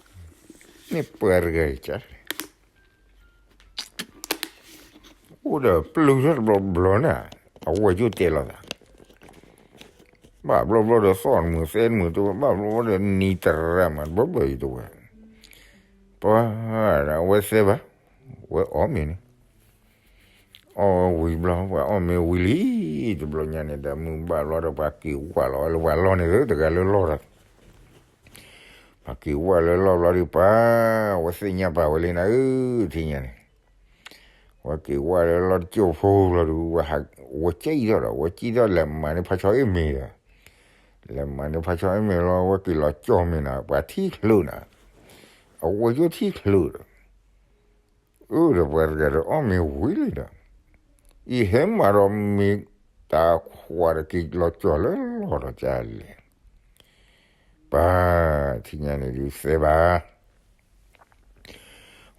မ့ၢ်ပှၤတဂၤအံၤကလဲၣ်, အိၣ်ဒီးပျုၢ်ထီၣ်တဘျီဘျီန့ၣ်, အဝဲၢ်ယိၣ်တဲလီၤသး ဘၣ်ဘျီဘျီဒီးသီၣ်တမုာ်သဲတမုာ်တဝဲ, ဘၣ်ဘျီဘျီဒီးနံၤတရးမးတဘၢဘၢအံၤတဝဲ, ပှၤ, အဝဲသဲဘၣ်, ဝဲအီၣ်မ့ၤန့ၣ်, အီၣ်ဝံၤတဘျီ ပှၤအီၣ်မ့ၤဝံၤလံ, တဘျီညါန့ၣ်ဒီး မုၢ်ဘၣ်ဘျီဒီး ပှၤက့ၤဝၢ်လီၤဝဲလၢပှၤလီၢ်န့ၣ်သ့ တဂၤလၢလီၢ်ဒီး ပှၤက့ၤဝၢ်လၢလီၢ်ဘျီဒုးပှၤ, ဝဲသ့ၣ်ညါပာ်ဝဲလံနၤဧၢ, ထံၣ်ညါန့ၣ်, ဝဲက့ၤဝၢ်လၢလီၢ်တကၠိၢ်ဖိလီၤဒုး ဝဲကံၣ်ထီၣ်ဒီး ဝဲကံၣ်ထီၣ်လဲၤမၤန့ၢ်ဖါဆီအ့ၣ်မ့ၤဒီး, လဲၤမၤန့ၢ်ဖါဆီအ့ၣ်မ့ၤလီၤ ဝဲက့ၤလီၤကၠီၣ်မ့ၤနၤ ပှၤထံၣ်ချုးနၤ, အဝဲၢ်ယိၣ်ထံၣ်ချုးဒီး အၢဒီးပှၤတဂၤဒီးအီၣ်မ့ၤဝံၤလံဒီး, အံၤဟဲမၤဒီးမ့ၤတၢ်ခွးဒီးက့ၤလီၤကၠီၣ်လၢလီၢ်ဒီးကလဲၣ်, ပှၤ, ထံၣ်ညါန့ၣ်ဒုးသဲဘၣ်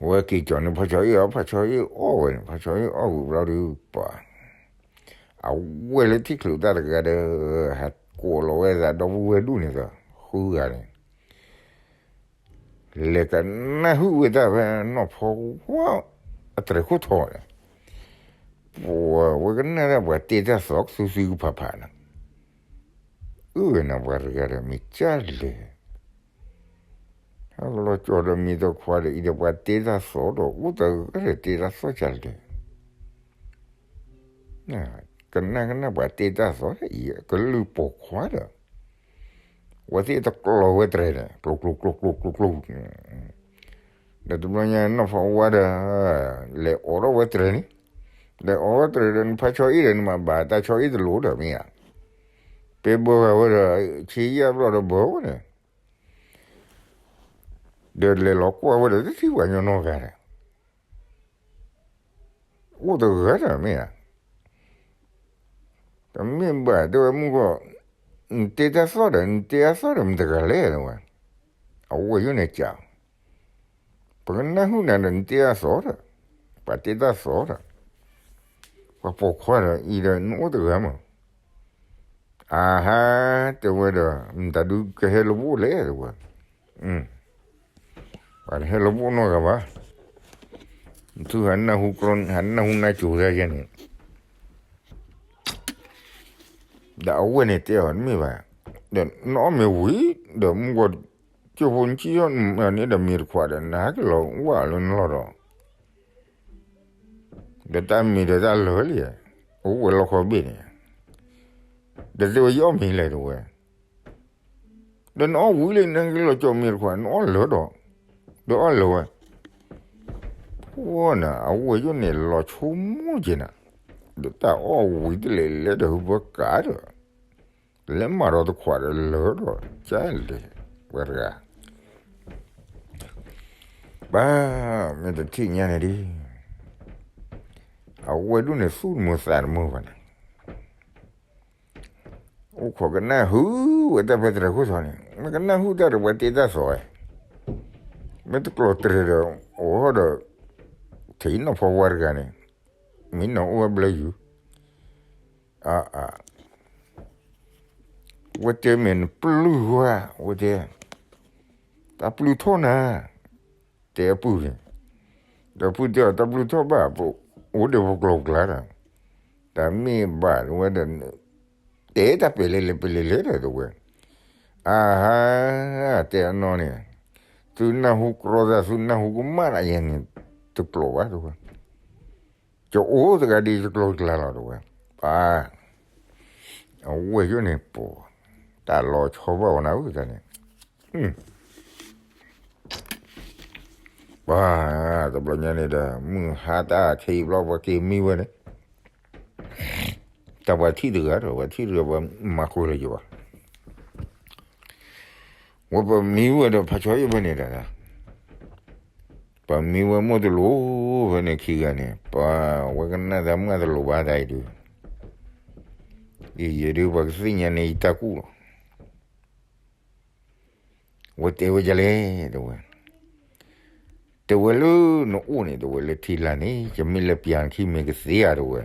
ဝဲက့ၤကၠီၣ်န့ၢ်ဖါဆီအ့ၣ်အီၤ ဖါဆီအ့ၣ်အီၣ်ဝဲန့ၣ် ဖါဆီအ့ၣ်အီၣ်ဝံၤဘျီဒုးပှၤ, အဝဲၢ်လၢထံၣ်ချုးတၢ်တဂၤဒီး, ဟးကိးလီၤဝဲသးဒီပုၢ်ဝဲၢ်ဒူၣ်န့ၣ်သီ, ဃုဂၤန့ၣ် လဲၤကနၣ်ဟုၣ်ဝဲတၢ်ဖဲနီၢ်ဖီဝါ, အတြဲၤခိၣ်ထီန့ၣ်, ပှၤဝဲကနၣ်တၢ်ပှၤတဲတၢ်သီကသုသုကဖးဖးန့ၣ်, အၢဝဲန့ၣ်ပှၤတဂၤဒီးမ့ၢ်ကလဲၣ်, ဟဲလီၤကၠီၣ်ဒီးမ့ၤတခွးဒီးအံၤဒီးပှၤတဲတၢ်သီဒီး အိၣ်တဂၤဒီးတဲတၢ်သီကလဲၣ် ကနၣ်ကနၣ်ပှၤတဲတၢ်သီအံၤ ကလုၢ်ပိာ်ခွါဒီး, ဝဲသ့ၣ်တကျီၤဝဲတြဲၤန့ၣ် ကျိကျိကျိကျိကျိကျိ, ဒီးတဘျီညါနီၢ်ဖီဝါဒီး, လဲၤအိးထီၣ်ဝဲတြဲၤန့ၣ်, လဲၤအိးထီၣ်တြဲၤဒီးနဖါဆီအ့ၣ်ဒီးနမၤဘၣ်တၢ်ဆီအ့ၣ်တလိၤဒီးမ့ၢ်ဧါ, ပဘၢဂၤဝဲဒီး, ဆ့ယၢ်ဘျီဒီးဘၢဝဲန့ၣ် ဒီးလဲၤလီၤကွၢ်ဝဲဒီးတထံၣ်ပှၤညီနီၢ်ဂၤဒီး, အိၣ်တဂၤဒီးမ့ၢ်ဧါ, တမ့ၢ်ဘၣ်တဲဝဲမုၢ်ဂီၢ်, နတဲတၢ်သီၣ်ဒီး နတဲအသီၣ်ဒီးမတဂၤလဲၣ်တဲဝဲ, အဝဲၢ်ယိၣ်န့ၣ်ကး, ပကနၢ်ဟူနၤဒီးနတဲအသီၣ်ဒီး, ပှၤတဲတၢ်သီၣ်ဒီး, ပှၤပိာ်ခွါဒီးအံၤဒီးနအိၣ်တဂၤမး အဟါ, တဲဝဲဒီး မတၤဒုးကဟဲလၢဘိၣ်လဲၣ်တဲဝဲ, ပှၤတဟဲလၢဘိၣ်နီတဂၤဘၣ်, နထူၣ်ဟးနၢ်ဟူနၢ်ကၠိၤတၢ်ယဲန့ၣ်, ဒီးအဝဲၢ်န့ၣ်တဲအီၤတမ့ၢ်ဘၣ်, ဒီးနအီၣ်မ့ၤဝံၤ, ဒီးမုၢ်ဂီၤကၠိဖိနကံၣ်ထီၣ်န့ၢ်ဒီးမ့ၤတခွးဒီး နဟဲက့ၤလီၤဝၢ်လၢနလီၢ်ဒီး ဒီးတၢ်မ့ၤဒီးတၢ်လၢာ်လံ, အိၣ်ဝဲလီၢ်ခီဘ့ၣ်န့ၣ်, ဒီးတဲဝဲယအီၣ်မ့ၤလဲၣ်တဲဝဲ, ဒီးနအီၣ်ဝံၤလံ နက့ၤလီၤကၠီၣ်မ့ၤတခွး နအီၣ်လၢာ်ဒီး, ဒီးအီၣ်လၢာ်ဝဲ, ဖဲန့ၣ် အဝဲၢ်ယိၣ်န့ၣ်လီၤဆိကမိၣ်က့ၤနၤ, ဒီးတၢ်အီၣ်ဝံၤတလဲၤလဲၤဒီးဟူးဘၣ်ကးဒီး, လဲၤမၤဒီးတခွးဒီးလၢာ်ဒီး, ကလဲၣ်, ဝဲတဂၤ ဘၣ်, မ့ၢ်တထံၣ်ညါန့ၣ်ဒ်, အဝဲၢ်ဒိၣ်န့ၣ်သူၣ်တမုာ်သးတမုာ်ဘၣ်န့ၣ်, အိၣ်ခိးကနၢ်ဟူဝဲတၢ်ဖဲတြဲၤခိၣ်ထီန့ၣ် မ့ၢ်ကနၢ်ဟူတၢ်ဒီးပှၤတဲတၢ်သီၣ်ဝဲ, မ့ၢ်တကျိၤတြဲၤဒီး အိၣ်ဒီး, ထံၣ်နီၢ်ဖီဝါတဂၤန့ၣ်, မ့ၢ်နီၢ်အိၣ်ဝဲဘျၢယုၢ်, အ ဝဲတဲမ့ၢ်နပျုၢ်ဝဲ, ဝဲတဲ, တၢ်ပျုၢ်ထီၣ်နၤ, တဲအပုၢ်န့ၣ်, ဒီးပုၢ်တဲအီၤ တၢ်ပျုၢ်ထီၣ်ဘၣ်, အိၣ်ဒီးပကျိၤပကျါဒီး, တၢ်မ့ၢ်ဘၣ်တဝဲဒီး, တဲတၢ်ပဲာ်လဲၣ်လဲၣ်ပဲာ်လဲၣ်လဲၣ်ဒီးတဝဲ, အဟါ, တဲအနီၢ်န့ၣ်, သုနၢ်ဟူကြီသး သုနၢ်ဟူကမၣ်ဒၣ်ယဲန့ၣ်, တကျိၤဘၣ်တဝဲ ကအိၣ်တဂၤဒ်ယကျိၤကျါလီၤတဝဲ, ပှၤ, အဝဲၢ်ယိၣ်န့ၣ်ပှၤ, တၢ်လီၤဆီဘၣ်ဝဲနၤဧၢတၢ်န့ၣ်, ပှၤ, တဘျီညါန့ၣ်ဒီး မုၢ်ဟါတၢ်ခံဘျီပှၤက့ၤမံဝဲန့ၣ်, တၢ်ပှၤထံၣ်တဂၤဒီး ပှၤထံၣ်တဂၤပှၤမၤဃုာ်လၢယဘၣ် ပှၤ ဝဲပမံဝဲဒီးဖးဆီအ့ၣ်ဖဲန့ၣ်တၢ်, ပမံဝဲမိၢ်တလိၣ်ဖဲန့ၣ်ခံဂၤန့ၣ် ပဝဲကနၣ်တၢ်မုၢ်တလိၣ်ဘၣ်တၢ်အံၤဒုး, ယဲဒုးပှၤကသ့ၣ်ညါန့ၣ်ယတၢ်ကူၣ်လီၤ. ဝဲတဲဝဲဒ်လဲၣ် တဲဝဲ, တဲဝဲလၢနအိၣ်န့ၣ် တဲဝဲလၢထံလာ်န့ၣ် ယမ့ၢ်လဲၤပျၢ်နခံမ့ၢ်ကသ့ဧါ တဲဝဲ,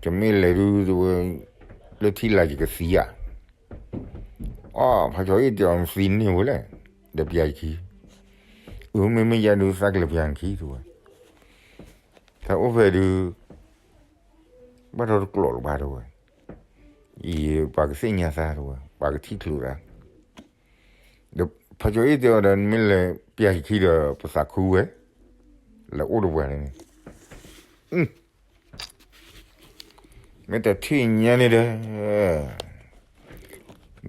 ယမ့ၢ်လဲၤဒုး တဲဝဲ, လၢထံလာ်ယကသံဧါ. အီ ဖးဆီအ့ၣ်တဲအီၤနသံန့ၢ်ဝဲလဲၣ်, ဒီးပျၢ်ယခံ, အမ့မ့ၢ်ယၤဒုးသးကလဲၤပျၢ်နခံ တဲဝဲ, တၢ်အိၣ်ဖဲဒုး ဘၣ်ထီၣ်တကျိာ်လၢၤဘၣ် တဲဝဲ, အံၤပှၤကသ့ၣ်ညါသး တဲဝဲ ပှၤကထံၣ်ချုးသး, ဒီးဖးဆီအ့ၣ်တဲအီၤဒီး နမ့ၢ်လဲၤပျၢ်ယခံဒီးပသးခုဝဲ, လဲၤအိၣ်ဒီးပှၤန့ၣ် မ့ၢ်တထံၣ်ညါန့ၣ်ဒီး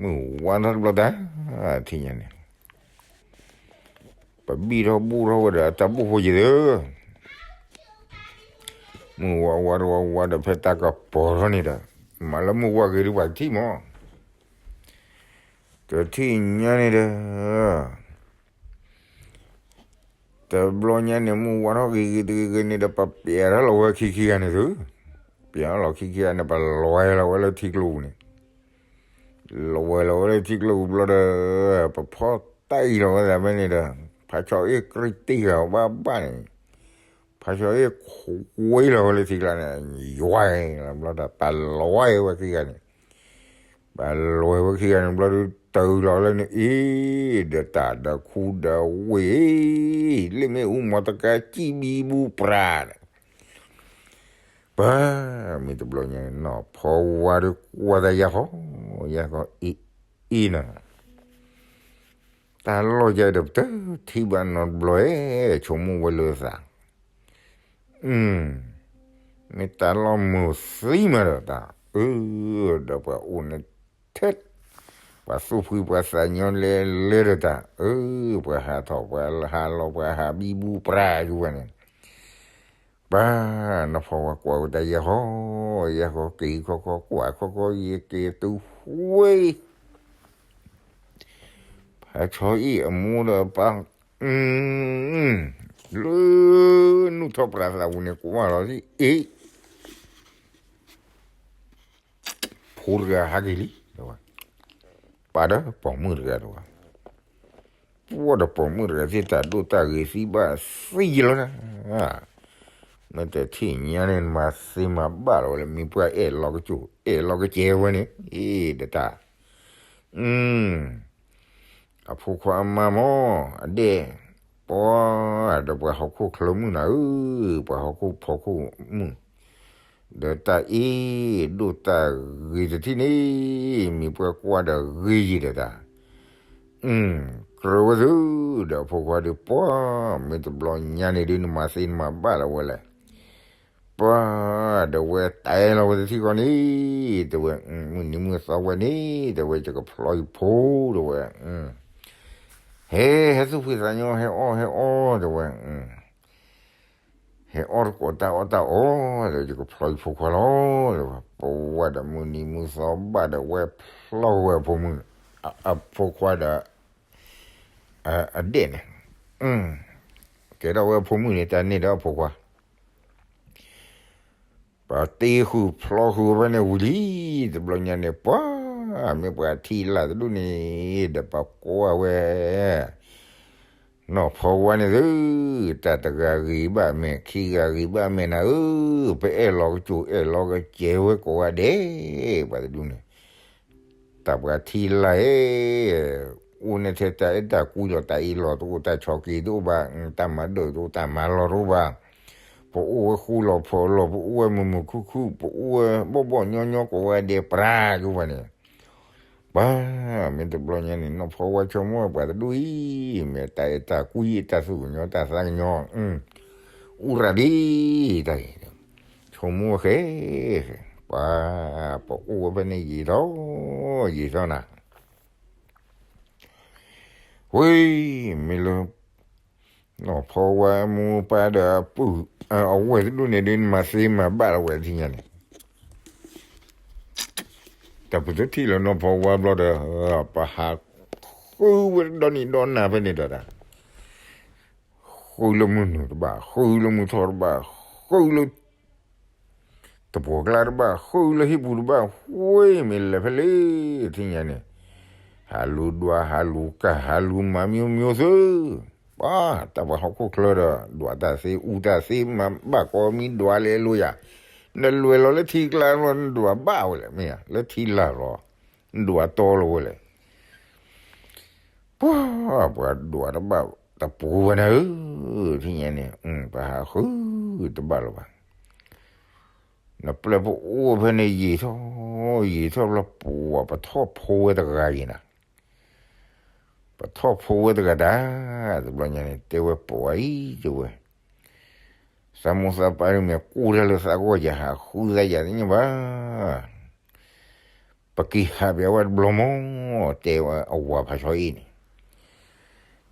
မုၢ်ဝါထီၣ်တဘျီတၢ် ထံၣ်ညါန့ၣ် ပဘံၣ်ထီၣ်ဘူၣ်ထီၣ်ဝဲဒီးအတၢ်ဘူၣ်ဖိယံၤသၢ, မုၢ်ဝါဝါတဝါဝါဒီးဖဲတၢ်ကပီၤထီၣ်န့ၣ်ဒီး မၤလၢမုၢ်ဝါဂ့ၤဒုးပှၤတထံၣ်မး, တထံၣ်ညါန့ၣ်ဒီး တဘျီညါန့ၣ် မုၢ်ဝါထီၣ်ဂ့ၤဂ့ၤတဂ့ၤဂ့ၤန့ၣ်ဒီး ပပျဲထီၣ်လီၤဝဲခံခံဂၤန့ၣ်သု, ပျဲထီၣ်လီၤခံခံဂၤန့ၣ် ပလွဲလီၤဝဲလၢထံကျိပူၤန့ၣ်, လွဲလီၤဝဲလၢထံကျိပူၤဘျီဒီး ပဖီၣ်တၢ်အံၤလီၤဝဲသးဖဲန့ၣ်ဒီး ဖးဆီအ့ၣ်ကြံတ့ၢ်ဂၤဘၣ်ဘၣ်န့ၣ်, ဖးဆီအ့ၣ်ခွံလီၤဝဲလၢထံကျါန့ၣ်, ယွၤလီၤဘျီဒီး ပလွဲဝဲခံဂၤန့ၣ် ပလွဲဝဲခံဂၤန့ၣ်ဘျီဒုး တၢ်လီၤလၢန့ၣ်အံၤ, ဒီးတၢ်ဒီးခူဒီးဝ့ၢ်, လၢမ့ၣ်အူမီတကါစံၣ်ဘံဘူပြးဒီး, ပှၤ, မ့ၢ်တဘျီညါန့ၣ် နီၢ်ဖီဝါဒီးကွၢ်တၢ်ယါဃီ, ယါဃီအံၤအံၤနီၤ, တၢ်လီၢ်ယါဒီးပတထံၣ်ဘၣ်နီတဘျီဧဲ, ဆိကမိၣ်ဝဲလၢသး မ့ၢ်တၢ်လီၢ်မုာ်သံမးဒီးတၢ်, အၢ, ဒီးပှၤအိၣ်န့ၣ်ထဲ, ပှၤသူၣ်ဖှံပှၤသးညီလဲလဲဒီးတၢ်, အၢ, ပှၤဟးထီၣ်ပှၤဟးလီၤ ပှၤဟးဘံဘူပြးယူၤဝဲန့ၣ်, ပှၤ, နီၢ်ဖီဝါကွၢ်ဝဲတၢ်ယဲၢ်ဃီ, ယဲၢ်ဃီက့ၤခီခီကွၢ်ခီခီ ယက့ၤတုၤဝဲ ဖးဆီအံၤအမိၢ်ဒီးအပၢ်, လၢနူၢ်ထီၣ်ပြးသးပူၤန့ၣ် ကွၢ်လီၤသံအ့ၣ်, ဖိတဂၤဟးက့ၤလံ, ပၢ်ဒီးပိာ်မုၣ်တဂၤတဝဲ, ပှၢ်ဒီးပိာ်မုၣ်တဂၤသ့ၣ် တၢ်ဒိၣ်တၢ်ဂ့ၤသံဘၣ်သံယလီၤ, မ့ၢ်တထံၣ်ညါန့ၣ် နမၤသ့မၤဘၣ်လီၤဝဲလၢ မ့ၢ်ပှၤအဲၣ်လီၤကစူၤ အဲၣ်လီၤကစဲးဝဲန့ၣ်, အ့ၣ် ဒီးတၢ် အဖိခွါအမါမ့ၢ် အဒဲၣ်, ပှၤ, ဒီးပှၤဟီၣ်ခိၣ်ချၢမုၣ်နၤဧၢ, ပှၤဟီၣ်ခိၣ်ဖီခိၣ်မုၣ်, ဒီးတၢ်အ့ၣ်ဒိၣ်တၢ်ဂ့ၤတထံၣ်န့ၣ်, မ့ၢ်ပှၤကွၢ်ဒီးဂ့ၤယံၤဒီးတၢ် ကြၢးဝဲသု, ဒီးအဖိခွါဒီး ပှၤ, မ့ၢ်တဘျီညါန့ၣ်ဒုး နမၤသ့နမၤဘၣ်လီၤဝဲလဲၣ်, ပှၤ, ဒီးဝဲတဲလီၤဝဲတထံၣ်ဃီန့ၣ်, တဲဝဲ, မုၢ်နံၤမုၢ်သီဝဲန့ၣ်, တဲဝဲ ယကဖျီယဖိ, တဲဝဲ, ဟဲ, ဟဲသူၣ်ဖှံသးညီ ဟဲအီၣ် ဟဲအီၣ် တဲဝဲ, ဟဲအီၣ်တကိးတၢ်အီၣ်တၢ်အီ, ဒီးယကဖျီယဖိခွါလီၤ, တဲဝဲ, ပှၤဒီးမုၢ်နံၤမုၢ်သီဘၣ်ဒီးဝဲဖျီဝဲအဖိမုၣ်, အဖိခွါဒီး အဒဲၣ်န့ၣ်, ကဲထီၣ်ဝဲအဖိမုၣ်န့ၣ် တၢ်န့ၢ်ဒီးအဖိခွါ ပှၤတ့ဃုာ်ဖျီဃုာ်ဝဲဖဲန့ၣ်ဝံၤလံ, တဘျီညါန့ၣ် ပှၤ, မ့ၢ်ပှၤထံၣ်လၢ်တဒူၣ်န့ၣ်, ဒီးပှၤကိးဝဲ နီၢ်ဖီဝါန့ၣ်သု, တၢ်တဂၤဂ့ၤဘၣ်မဲာ် ခံဂၤဂ့ၤဘၣ်မဲာ်နၤဧၢ, ပအဲၣ်လီၤကစူၤအဲၣ်လီၤကစဲးဝဲကိးဂၤဒဲး, ပှၤတဒူၣ်န့ၣ်, တၢ်ပှၤထံၣ်လၢ်ဧၢ, အိၣ်န့ၣ်ထဲတၢ်အဲၣ်တၢ်ကွံလီၤ, တၢ်အ့ၣ်လိာ်တအိၣ်, တၢ်ဆီၣ်က့ၤတအိၣ်ဘၣ်, တၢ်မၤဒၢၣ်တအိၣ်, တၢ်မၤလီၢ်တအိၣ်ဘၣ်, ပအိၣ်ဝဲဃူလီၤဖိးလီၤ, ပအိၣ်ဝဲမုာ်မုာ်ခုၣ်ခုၣ်, ပအိၣ်ဝဲဘီၣ်ဘီၣ်ညီညီကိးဂၤဒဲးပြးကဝဲန့ၣ် ပှၤ, မ့ၢ်တဘျီညါန့ၣ် နီၢ်ဖီဝါဆိကမိၣ်ဝဲပှၤတဒူၣ်အံၤ, မ့ၢ်တၢ်အဲၣ်တၢ်ကွံ တၢ်သူၣ်ကညီၤ တၢ်သးကညီၤ, အူရၤဒ်တၢ်အံၤ, ဆိကမိၣ်ဝဲဃဲ, ပှၤ, ပအိၣ်ဝဲဖဲန့ၣ်ယံာ်ထီၣ်, ယံာ်ထီၣ်နၤ, ဝ့ၢ်, မ့ၢ်လၢ နီၢ်ဖီဝါအမိၢ်ပၢ်ဒီးအပုၢ်, အဝဲၢ်တဒူၣ်န့ၣ်ဒုး နမၤသ့မၤဘၣ်လီၤဝဲတထံၣ်ညါန့ၣ်, တၢ်ပတထံၣ်လၢနီၢ်ဖီဝါဘျီဒီး, ပဟး, ဃုဝဲဒီနံၤဒီနၤဖဲန့ၣ်ဒီးတၢ် ဃုလၢမုၢ်နုာ်တဘၣ်, ဃုလၢမုၢ်ထီၣ်တဘၣ်, ဃုလၢ တပှီၤကျါတဘၣ်, ဃုလၢဟံၣ်ပူၤတဘၣ်, ဃုမ့ၢ်လဲၤဖဲလဲၣ် ထံၣ်ညါန့ၣ်, ဟးလူၤဒွး ဟးလူၤကၢ် ဟးလူၤမၤမံမံသု, ပှၤတၢ်ပှၤဟီၣ်ခိၣ်ချၢဒီး ဒွးတၢ်သ့ အူတၢ်သ့ မၤဘၣ်ကိးမံၤဒွးလဲၤလိာ်ယၤ, နလဲၤလီၤလၢထံကျါလီၤ နဒွးဘၣ်ဝဲလဲၣ် မ့ၢ်ဧါ, လၢထံလာ်လီၤ နဒွးတီလီၤဝဲလဲၣ် ပှၤ ပှၤဒွးတဘၣ် တပူၤဘၣ်နၤဧၢ, ထံၣ်ညါန့ၣ် ပှၤဟးဃုတဘၣ်လၢၤဘၣ်. နပျဲၢ်ပအိၣ်ဖဲန့ၣ်ယံာ်ထီၣ် ယံာ်ထီၣ်လၢပှၤ ပထီၣ်ဖိဝဲတဂၤယံၤနၤ, ပထီၣ်ဖိဝဲတဂၤတၢ်, တဘျီညါန့ၣ် တဲဝဲပှၤအံၤ တဲဝဲ သးမိၢ်သးပၢ်န့ၣ်မ့ၢ်ကူၣ်တၢ်လၢသးဂီၢ်ယၤ ဟးဃုသးယၤသ့ၣ်ညါဘၣ် ပက့ၤဟးပဝဲတဘျီမး, တဲဝဲအဝၤဖးဆီအ့ၣ်န့ၣ်,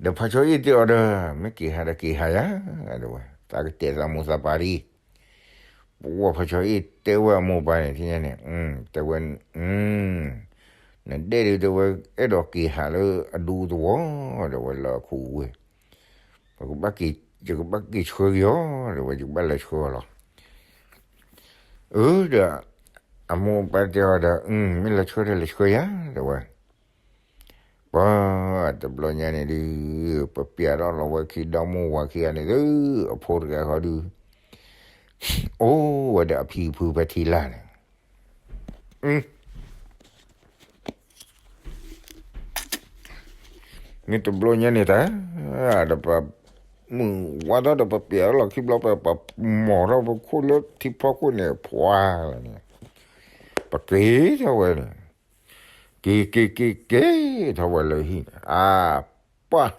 ဒီးဖးဆီအ့ၣ်တဲအီၤဒီး မ့ၢ်က့ၤဟးဒီးက့ၤဟးယၤ, တဲဝဲ သးကတဲသးမိၢ်သးပၢ်ဒံး, ပဝဲဖးဆီအ့ၣ်တဲဝဲအမိၢ်ပၢ်န့ၣ် ထံၣ်ညါန့ၣ်, တဲဝဲ, နဒဲဒုးတဲဝဲ အဲၣ်ဒိးက့ၤဟးလၢအဒူသဝီ, တဲဝဲလၢအခိၣ်ဝဲ ပကဘၣ်က့ၤ ယကဘၣ်က့ၤဆှၢက့ၤအီၤ, တဲဝဲ ယကဘၣ်လဲၤဆှၢအီၤလီၤ. အၢ ဒီး အမိၢ်ပၢ်တဲအီၤဒီး မ့ၢ်လဲၤဆှၢဒီးလဲၤဆှၢယၤ တဲဝဲ, ပှၤ တဘျီညါန့ၣ်ဒုး ပပျဲထီၣ်လီၤဝဲခံဒီမိၢ်ဝၤခံဂၤန့ၣ်ဒုး အဖိတဂၤဃီဒုး အိၣ်ဝဲဒီးအဖံဖုဖဲထံလာ်န့ၣ် မ့ၢ်တဘျီညါန့ၣ်တၢ် ဒီးပမုၢ်ဝါထီၣ်ဒီး ပပျဲထီၣ်လီၤခံဘျီ ပပမီၤထီၣ်ပခိၣ်လၢထံဖီခိၣ်န့ၣ် ပှၤလၢန့ၣ် ပက့ၤထီၣ်ဝဲန့ၣ် က့ၤက့ၤက့ၤက့ၤထီၣ်ဝဲလၢဟံၣ်န့ၣ် အါ ပှၤ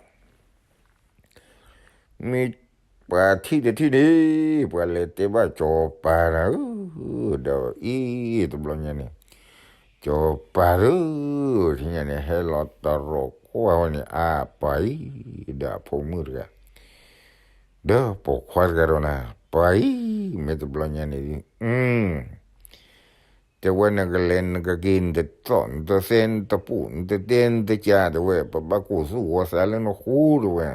မ့ၢ်ပှၤထံၣ်တထံၣ်န့ၣ် ပှၤလဲၤတဲဘၣ်စီၤပၤနၤဧၢ, ဒီးအံၤ တဘျီညါန့ၣ် စီၤပၤဧၢ, ထံၣ်ညါန့ၣ် ဟဲလီၤတရီးကွၢ်ဝဲန့ၣ် အါ ပှၤအံၤ ဒီးအဖိမုၣ်တဂၤ ဒီးပိာ်ခွါတဂၤဒီးနၤ ပှၤအံၤ မ့ၢ်တဘျီညါန့ၣ် တဲဝဲနကလဲၤနကက့ၤ နတသီၣ်နတသဲ နတပူၤ နတတဲ နတကး တဲဝဲ ပဘၣ်ကူၣ်သူၣ်ဝီၤသးလၢနဃိ တဲဝဲ,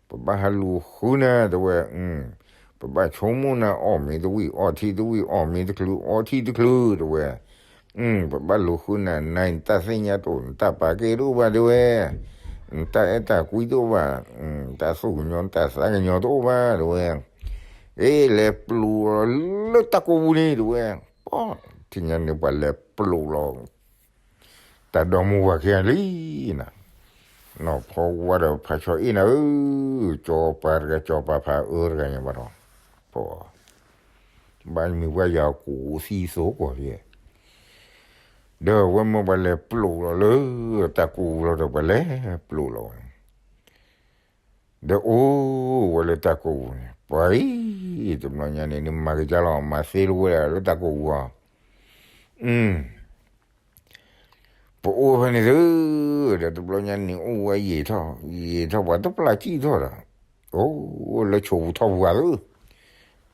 ပဘၣ်ဟးလူၤဃုနၤ တဲဝဲ, ပဘၣ်ဆိကမိၣ်နၤ အီၣ်မ့ၤတဝံၣ် အီထံတဝံၣ် အီၣ်မ့ၤတချုး အီထံတချုး တဲဝဲ, ပဘၣ်လူၤဃုနၤ နတၢ်သ့ၣ်ညါတအိၣ် နတၢ်ပာ်ကဲတအိၣ်ဘၣ် တဲဝဲ, နတၢ်အဲၣ်တၢ်ကွံတအိၣ်ဘၣ်, နတၢ်သူၣ်ကညီၤ နတၢ်သးကညီၤတအိၣ်ဘၣ် တဲဝဲ, အ့ လဲၤပျိာ်လီၤလၢတၢ်ကိးပူၤန့ၣ် တဲဝဲ, ပှၤ ထံၣ်ညါန့ၣ် ပှၤလဲၤပျိာ်လီၤ တၢ်ဒီမါဝၤခံဂၤလံနၤ, နီၢ်ဖီဝါဒီးဖးဆီအ့ၣ်နၤဧၢ, စီၤပၤတဂၤ စီၤပၤဖးအၢတဂၤညါဘၣ်ဒီး, ပှၤ ဘၣ်မံၤပှၢ်ယၤကူးသံသိးကီးယဲၢ်, ဒီးအဝဲမ့ၢ်ပှၤလဲၤပျိာ်လီၤလၢတၢ်ကိးပူၤလီၤဒီး ပှၤလဲၤပျိာ်လီၤဝဲ ဒီးအိၣ်ဝဲလၢတၢ်ကိးပူၤန့ၣ် ပှၤအံၤ တဘျီညါန့ၣ် နမၤက့ၤကၢ်လီၤ မၤသ့လၢဝဲဒၣ်လၢတၢ်ကိးပူၤအီၤ, ပအိၣ်ဖဲန့ၣ်သု, ဒီးတဘျီညါန့ၣ် အိၣ်ဝဲယံာ်ထီၣ် ယံာ်ထီၣ် ပှၤတပျၢ်စံၣ်ထီၣ်ဒီး, အိၣ်လၢဆိးပူၤထီၣ်ပူၤဂၤသု,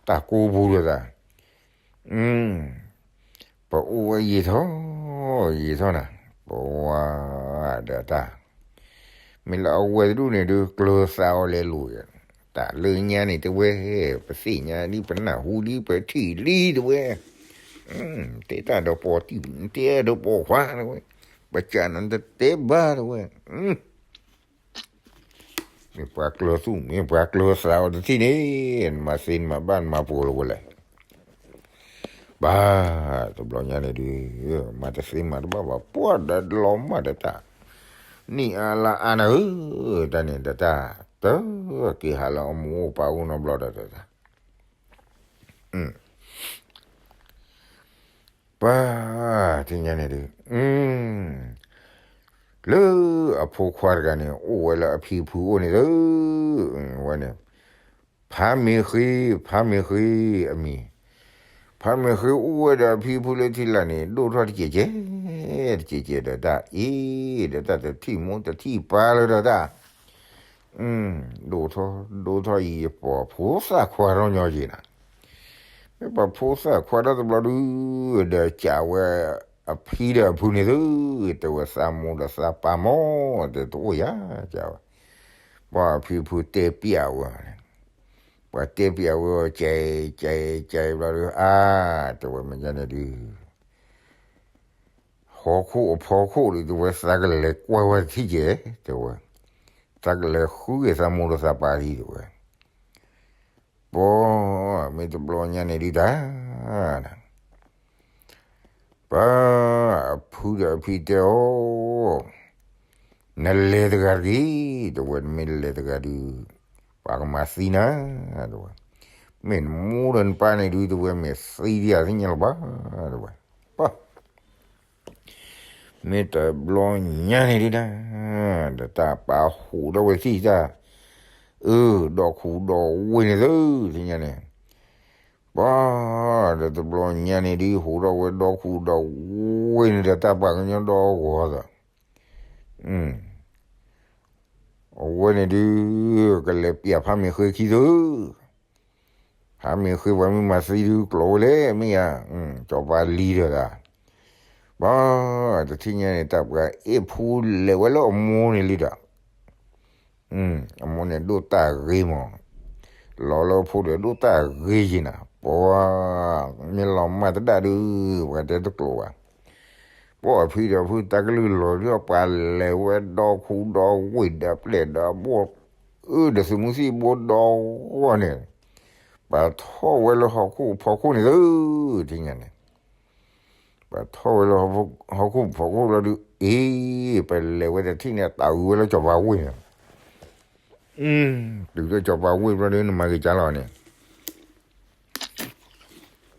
တၢ်ကိးပူၤဒီးသး ပအိၣ်ဝဲယံာ်ထီၣ် ယံာ်ထီၣ်နၤ, ပဝၤဒီးတၢ်, မ့ၢ်လၢအဝဲတဒူၣ်န့ၣ်ဒုး ကျၢၤသးအီၤလဲၤလိာ်ယဲၢ်, တၢ်လၢညါန့ၣ်တဲဝဲ, ပသ့ၣ်ညါလံ ပနၢ်ဟူလံ ပထံၣ်လံတဲဝဲ, တဲတၢ်ဒီးပိာ်တံၢ် တဲဒီးပိာ်ခွါတဲဝဲ, ပစံးနတတဲဘၣ်တဲဝဲ မ့ၢ်ပှၤကျၢၤသူၣ် မ့ၢ်ပှၤကျၢၤသးအီၤတထံၣ်န့ၣ်, နမၤသ့နမၤဘၣ်နမၤပိာ်လီၤဝဲလဲၣ်. ဘၣ်, တဘျီညါန့ၣ်ဒုး, မၤတသ့မၤတဘၣ်ဘၣ် ပှၤဒီးလီၤမၢ်ဒီးတၢ်, နံၣ်အါလါအါနၤဧၢ, တၢ်န့ၣ်ဒီးတၢ်, တက့ၤဟးလၢအမိၢ်အိၣ်ပၢ်အိၣ်နီတဘျီဒီးတၢ် ပှၤ ထံၣ်ညါန့ၣ်ဒုး, လၢအဖိခွါတဂၤန့ၣ် အိၣ်ဝဲလၢအဖံဖုအိၣ်န့ၣ်သု, ဝဲန့ၣ်, ဖးမ့ၢ်ဃ့, ဖးမ့ၢ်ဃ့အမံၤ, ဖးမ့ၢ်ဃ့အိၣ်ဝဲဒီးအဖံဖုလၢထံလာ်န့ၣ် ဒိၣ်ထီၣ်တကဲးကဲး, တကဲးကဲးဒီးတၢ်အံၤ, ဒီးတၢ်တထံၣ်မိၢ်တထံၣ်ပၢ်လၢဒီးတၢ် ဒိၣ်ထီၣ်, ဒိၣ်ထီၣ်အံၤယပိာ်ဖိသၣ်ခွါထီၣ်ညီယံၤနၤ, မ့ၢ်ပှၤဖိသၣ်ခွါထီၣ်တဘျီဒုး, ဒီးကးဝဲ, အဖံဒီးအဖုန့ၣ်သု, တဲဝဲသးမိၢ်ဒီးသးပၢ်မၢ်, တဲတအိၣ်ယၤ, တဲဝဲ, ပှၤအဖံအဖုတဲပျးဝဲ, ပှၤတဲပျးဝဲအီၤ ကဲ, ကဲ, ကဲဘျီဒီး အါ, တဲဝဲမ့ၢ်ညါန့ၣ်ဒုး ဟီၣ်ခိၣ်အဖီခိၣ်ဒုး တဲဝဲသးကလဲၤကွၢ်ဝဲတထံၣ်ကဲ, တဲဝဲ, သးကလဲၤဃုက့ၤသးမိၢ်ဒီးသးပၢ်လံ တဲဝဲ, ပှၤ, မ့ၢ်တဘျီညါန့ၣ်ဒုးတၢ် ပှၤ, အဖုဒီးအဖံတဲအီၤ, နလဲၤတဂၤတဂ့ၤ, တဲဝဲ, နမ့ၢ်လဲၤတဂၤဒုး ပှၤကမၤသံနၤ, တဲဝဲ, မ့ၢ်နမိၢ်ဒီးနပၢ်န့ၣ်ဒုး တဲဝဲ မ့ၢ်သံဒံးဧါသ့ၣ်ညါလၢၤဘၣ်, တဲဝဲ, ပှၤ မ့ၢ်တဘျီညါန့ၣ်ဒုးတၢ်, ဒီးတၢ်ပာ်ဟူးထီၣ်ဝဲသ့ၣ်တၢ်, အၢ, ဒီခူဒီဝ့ၢ်န့ၣ်သု, သ့ၣ်ညါန့ၣ်, ပှၤ, ဒီးတဘျီညါန့ၣ်ဒုး ဟူးထီၣ်ဝဲဒီခူဒီဝ့ၢ်န့ၣ်ဒီး တၢ်ပာ်ကညီဒီဂီၤသး, အဝဲန့ၣ်ဒုး ကလဲၤပျးဖးမ့ၢ်ဃ့ခံသု, ဖးမ့ၢ်ဃ့ပှၤမ့ၢ်မၤသံဒုးကျိးဝဲလဲၣ် မ့ၢ်ဧါ, စီၤပၤလံၤဒီးတၢ်, ပှၤ, တထံၣ်ညါန့ၣ် တၢ်ပှၤအ့ၣ်ဖူလဲၤဝဲလၢအမိၢ်န့ၣ်လံဒီး အမိၢ်န့ၣ်ဒိၣ်တၢ်ဂ့ၤမး, လီၤလၢအဖိဒီးဒိၣ်တၢ်ဂ့ၤယံၤနၤ, ပှၤ, မ့ၢ်လီၤမၢ်တဒၣ်ဒုး ပှၤတဲတကျိးဘၣ်, ပှၤအဖံဒီးဖုတၢ်ကလုၢ်လီၤဒုး ပှၤလဲၤဝဲဒီခူဒီဝ့ၢ်ဒီးပျဲၢ်ဒီဘီၣ်, အၢ ဒီးသုးမုၢ်သံၣ်ဘိဒီဂီၢ်န့ၣ်, ပှၤထီၣ်ဝဲလၢဟီၣ်ခိၣ်ဖီခိၣ်န့ၣ်သု, ထံၣ်ညါန့ၣ် ပှၤထီၣ်ဝဲလၢဟီၣ်ခိၣ်ဖီခိၣ်လီၤဒုး, အ့, ပလဲၤဝဲတထံၣ်န့ၣ် တၢ်အုးဝဲလၢစီၤပၤဝ့ၢ်န့ၣ်, တုၤလၢစီၤပၤဝ့ၢ်ဘျီဒုး နမၤက့ၤကၢလီၤန့ၣ်,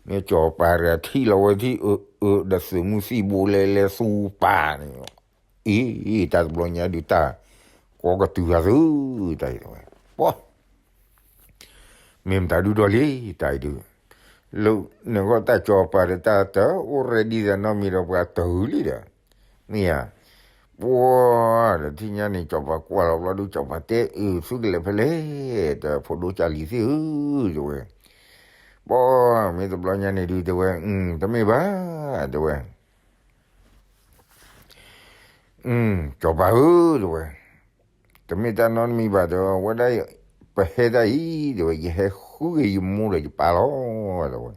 မ့ၢ်စီၤပၤတဂၤထံၣ်လီၤဝဲထံၣ် အၢ, အၢ, ဒီးသုးမုၢ်သံၣ်ဘိလဲၤလဲၤသူပာ်န့ၣ်, အ့, တၢ်တဘျီညါဒုးတၢ်, ကိးကတုၤဃာ်သု, တၢ်အံၤဝဲ, ပှၤ မ့ၢ်မတၤဒုဒီးလံ, တၢ်အံၤဒုး, လၢနဂီၢ်တၢ်စီၤပၤဒီးတၢ်တအိၣ် ready သးနီတမံၤဒီးပှၤတၢ်အုးလံဒီး, မ့ၢ်ဧါ, ပှၤ, ဒီးထံၣ်ညါန့ၣ် စီၤပၤကွၢ်လီၤဘျီဒုး စီၤပၤတဲအၢ သုကလဲၤဖဲလဲၣ်, ဒီးဖိဒိၣ်ကၢ်လံၤသ့ၣ်ဧၢ, တဲဝဲ, ပှၤ, မ့ၢ်တဘျီညါန့ၣ်ဒုး တဲဝဲ, တမ့ၢ်ဘၣ်, တဲဝဲ စီၤပၤဧၢ, တဲဝဲ, တမ့ၢ်တၢ်နီတမံၤဘၣ်, တဲဝဲဒၣ်, ပဟဲတၢ်အံၤ, တဲဝဲ, ယဟဲဃုက့ၤယမိၢ်ဒီးယပၢ်လီၤ, တဲဝဲ,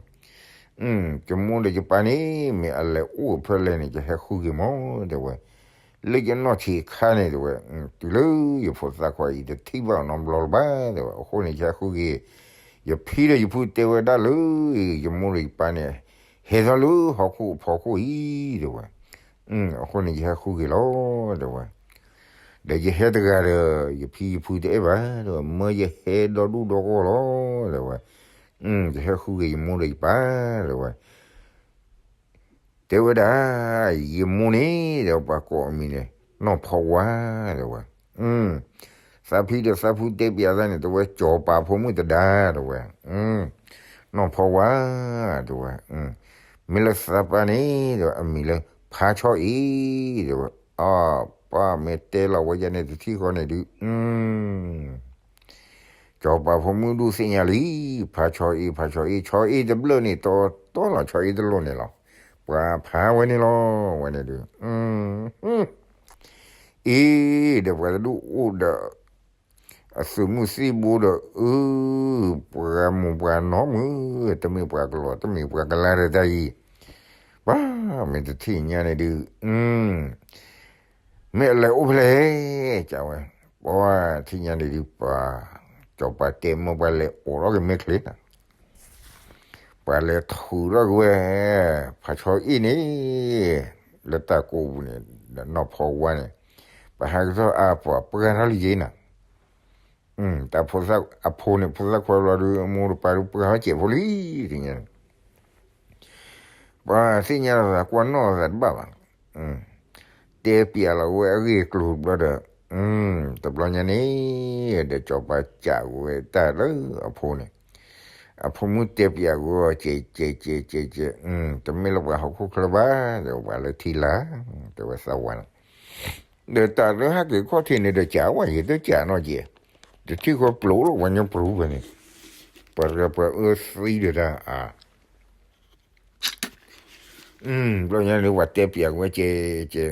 ယမိၢ်ဒီးယပၢ်န့ၣ် မ့ၢ်အလဲၤအိၣ်ဖဲလဲၣ်န့ၣ် ယဟဲဃုက့ၤမး, တဲဝဲ, လၢယနီၢ်ဆံးခါန့ၣ် တဲဝဲ, တုၤလၢယဖိသၣ်ခွါအံၤ တထံၣ်ဘၣ်အီၤနီတဘျီလၢၤဘၣ်, တဲဝဲ, အဃိန့ၣ် ယဟဲဃုက့ၤ, ယဖံဒီးယဖုတဲဝဲဒၣ်လၢ ယမိၢ်ဒီးယပၢ်န့ၣ် ဟဲထီၣ်လၢဟီၣ်ခိၣ်အဖီခိၣ်အံၤ, တဲဝဲ, အဃိန့ၣ် ယဟဲဃုက့ၤလီၤ, တဲဝဲ, ဒီးယဟဲတဂၤဒီး ယဖံယဖုတအဲၣ်ဘၣ်, တဲဝဲ, မၢယဟဲဒီဒူၣ်ဒီဂီၢ်လီၤ, တဲဝဲ, ယဟဲဃုက့ၤယမိၢ်ဒီးယပၢ်, တဲဝဲ, တဲဝဲဒၣ်, ယမိၢ်န့ၣ် ဒီးပှၤကိးအမံၤန့ၣ် နီၢ်ဖီဝါ, တဲဝဲ, သးဖံဒီးသးဖုတဲပျးသးန့ၣ် တဲဝဲ စီၤပၤဖိမုၣ်တဒါ, တဲဝဲ, နီၢ်ဖီဝါ, တဲဝဲ, မ့ၢ်လၢသးပၢ်န့ၣ် ဒီးအမံၤလၢ ဖါဆီအ့, တဲဝဲ, အပၢ်မ့ၢ်တဲလီၤဝဲယၤန့ၣ် တထံၣ်ဃီန့ၣ်ဒုး စီၤပၤဖိမုၣ်ဒူၣ်သ့ၣ်ညါလံ, ဖါဆီအ့, ဖါဆီအ့, ဆီအ့တဘျၢၣ်န့ၣ် တီတီလီၤ, ဆီအ့တလိၣ်န့ၣ်လီၤ, ပှၤဖးဝဲန့ၣ်လီၤ, ဝဲန့ၣ်ဒုး, အ့, ဒီးပှၤတဒူၣ်အိၣ်ဒီး အသုးမုၢ်သံၣ်ဘိဒီး အၢ, ပှၤမိၢ်ပှၤနီၢ်မုၢ်, တမ့ၢ်ပှၤကလီၤ တမ့ၢ်ပှၤကလါဒီးတၢ်အံၤ, ပှၤ, မ့ၢ်တထံၣ်ညါန့ၣ်ဒုး, မ့ၢ်အလဲၤအိၣ်ဖဲလဲၣ်, ကဝဲ, ပှၤ, ထံၣ်ညါန့ၣ်ဒုး ပှၤ, စီၤပၤတဲမၢပှၤလဲၤအိးထီၣ်က့ၤမဲာ်ချံနၤ, ပှၤလဲၤထုးထီၣ်က့ၤဝဲ, ဖါဆီအ့န့ၣ်, လၢတၢ်ကိးပူၤန့ၣ်, ဒီးနီၢ်ဖီဝါန့ၣ်, ပှၤဟးက့ၤထီၣ်အါပှၤ ပှၤထီၣ်လံယ့နၤ, တၢ်ဖိသၣ်အဖိန့ၣ် ဖိသၣ်ခွါဘျီဒုး အမိၢ်တပၢ်ဒုး ပှၤဟီၣ်စဲးဖိလံ, သ့ၣ်ညါန့ၣ်, ပှၤသ့ၣ်ညါလီၤသးကွၢ်နီၣ်သးတဘၣ်ဘၣ်, တဲပျးလီၤဝဲအဂ့ၢ်အကျိၤဘျီဒီး, တဘျီညါန့ၣ်, ဒီးစီၤပၤစံးဝဲတၢ်လၢအဖိန့ၣ်, အဖိမုၣ်တဲပျးဝဲအီၤ ကဲးကဲးကဲးကဲးကဲး, တမ့ၢ်လၢပှၤဟီၣ်ခိၣ်ချၢဘၣ်, ဒီးပှၤလၢထံလာ်, တဲဝဲသးဝါန့ၣ်, ဒီးတၢ်လၢဟဲက့ၤခီၣ်ထံးန့ၣ်ဒီး ကးဝဲယတကးနီၣ်ကဲ, တထံၣ်ဃီပျိးလီၤပှၤကညီပြူဖဲန့ၣ်, ပှၤတဂၤပှၤအၢသံဒီးတၢ်အါ, ဘျီညါန့ၣ် ပှၤတဲပျးကဝဲကဲ, ကဲ,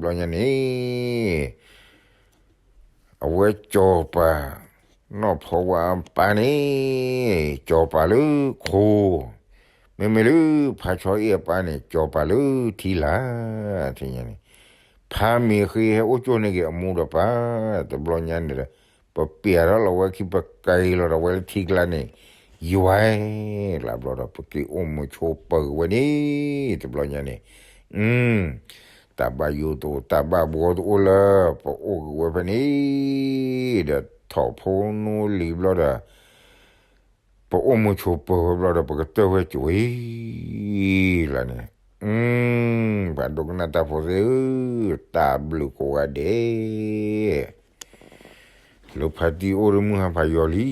ဘျီညါန့ၣ် အဝဲကၠီၤပၤ, နီၢ်ဖီဝါအပၢ်န့ၣ် ကၠီၤပၤလၢခိ, မ့မ့ၢ်လၢဖါဆီအ့ၣ်အပၢ်န့ၣ် ကၠီၤပၤလၢထံလာ်, န့ၣ်, ဖါမ့ၢ်ဃ့ဟဲအိၣ်ကၠိၣ်န့ၢ်က့ၤအမိၢ်ဒီးပၢ်, တဘျီညါန့ၣ်ဒီး ပပျးထီၣ်လီၤဝဲခံ ပကၤလီၤဒီးဝဲလၢထံကျါန့ၣ်, ယွၤ, လၢဘျီဒီး ပက့ၤအိၣ်မုာ်ဆိးပၢၤဝဲန့ၣ်, တဘျီညါန့ၣ်, တၢ်ဘၣ်ယိၣ်တအိၣ် တၢ်ဘၣ်ဘှီတအိၣ်လၢ ပအိၣ်က့ၤဝဲဖဲန့ၣ်, ဒီးထီၣ်ဖိနီလံၤဘျီဒီး ပအိၣ်မုာ်ဆိးပၢၤဝဲဘျီဒီး ပကတၢၢ်ဝဲကၠိၤအံၤလီၤန့ၣ်, ပှၤဒိကနၣ်တၢ်ဖိသ့ၣ်ဧၢ, တၢ်ဘျုးကိးဂၤဒဲး, လၢဖါတံၢ်အိၣ်ဒီးမုၢ်ဟါဖးယီၤလံ,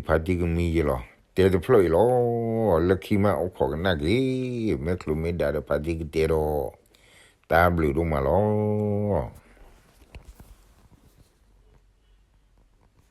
ဖါတံၢ်ကမံယဲလီၤ, တဲတဖျၢၣ်အံၤလီၤ, လၢခံမးအိၣ်ခိးကနၣ်က့ၤ, မ့ၢ်ချုးမ့ၢ်ဒါဒီးဖါတံၢ်ကတဲဒီး, တၢ်ဘျုးဒိၣ်မးလီၤ.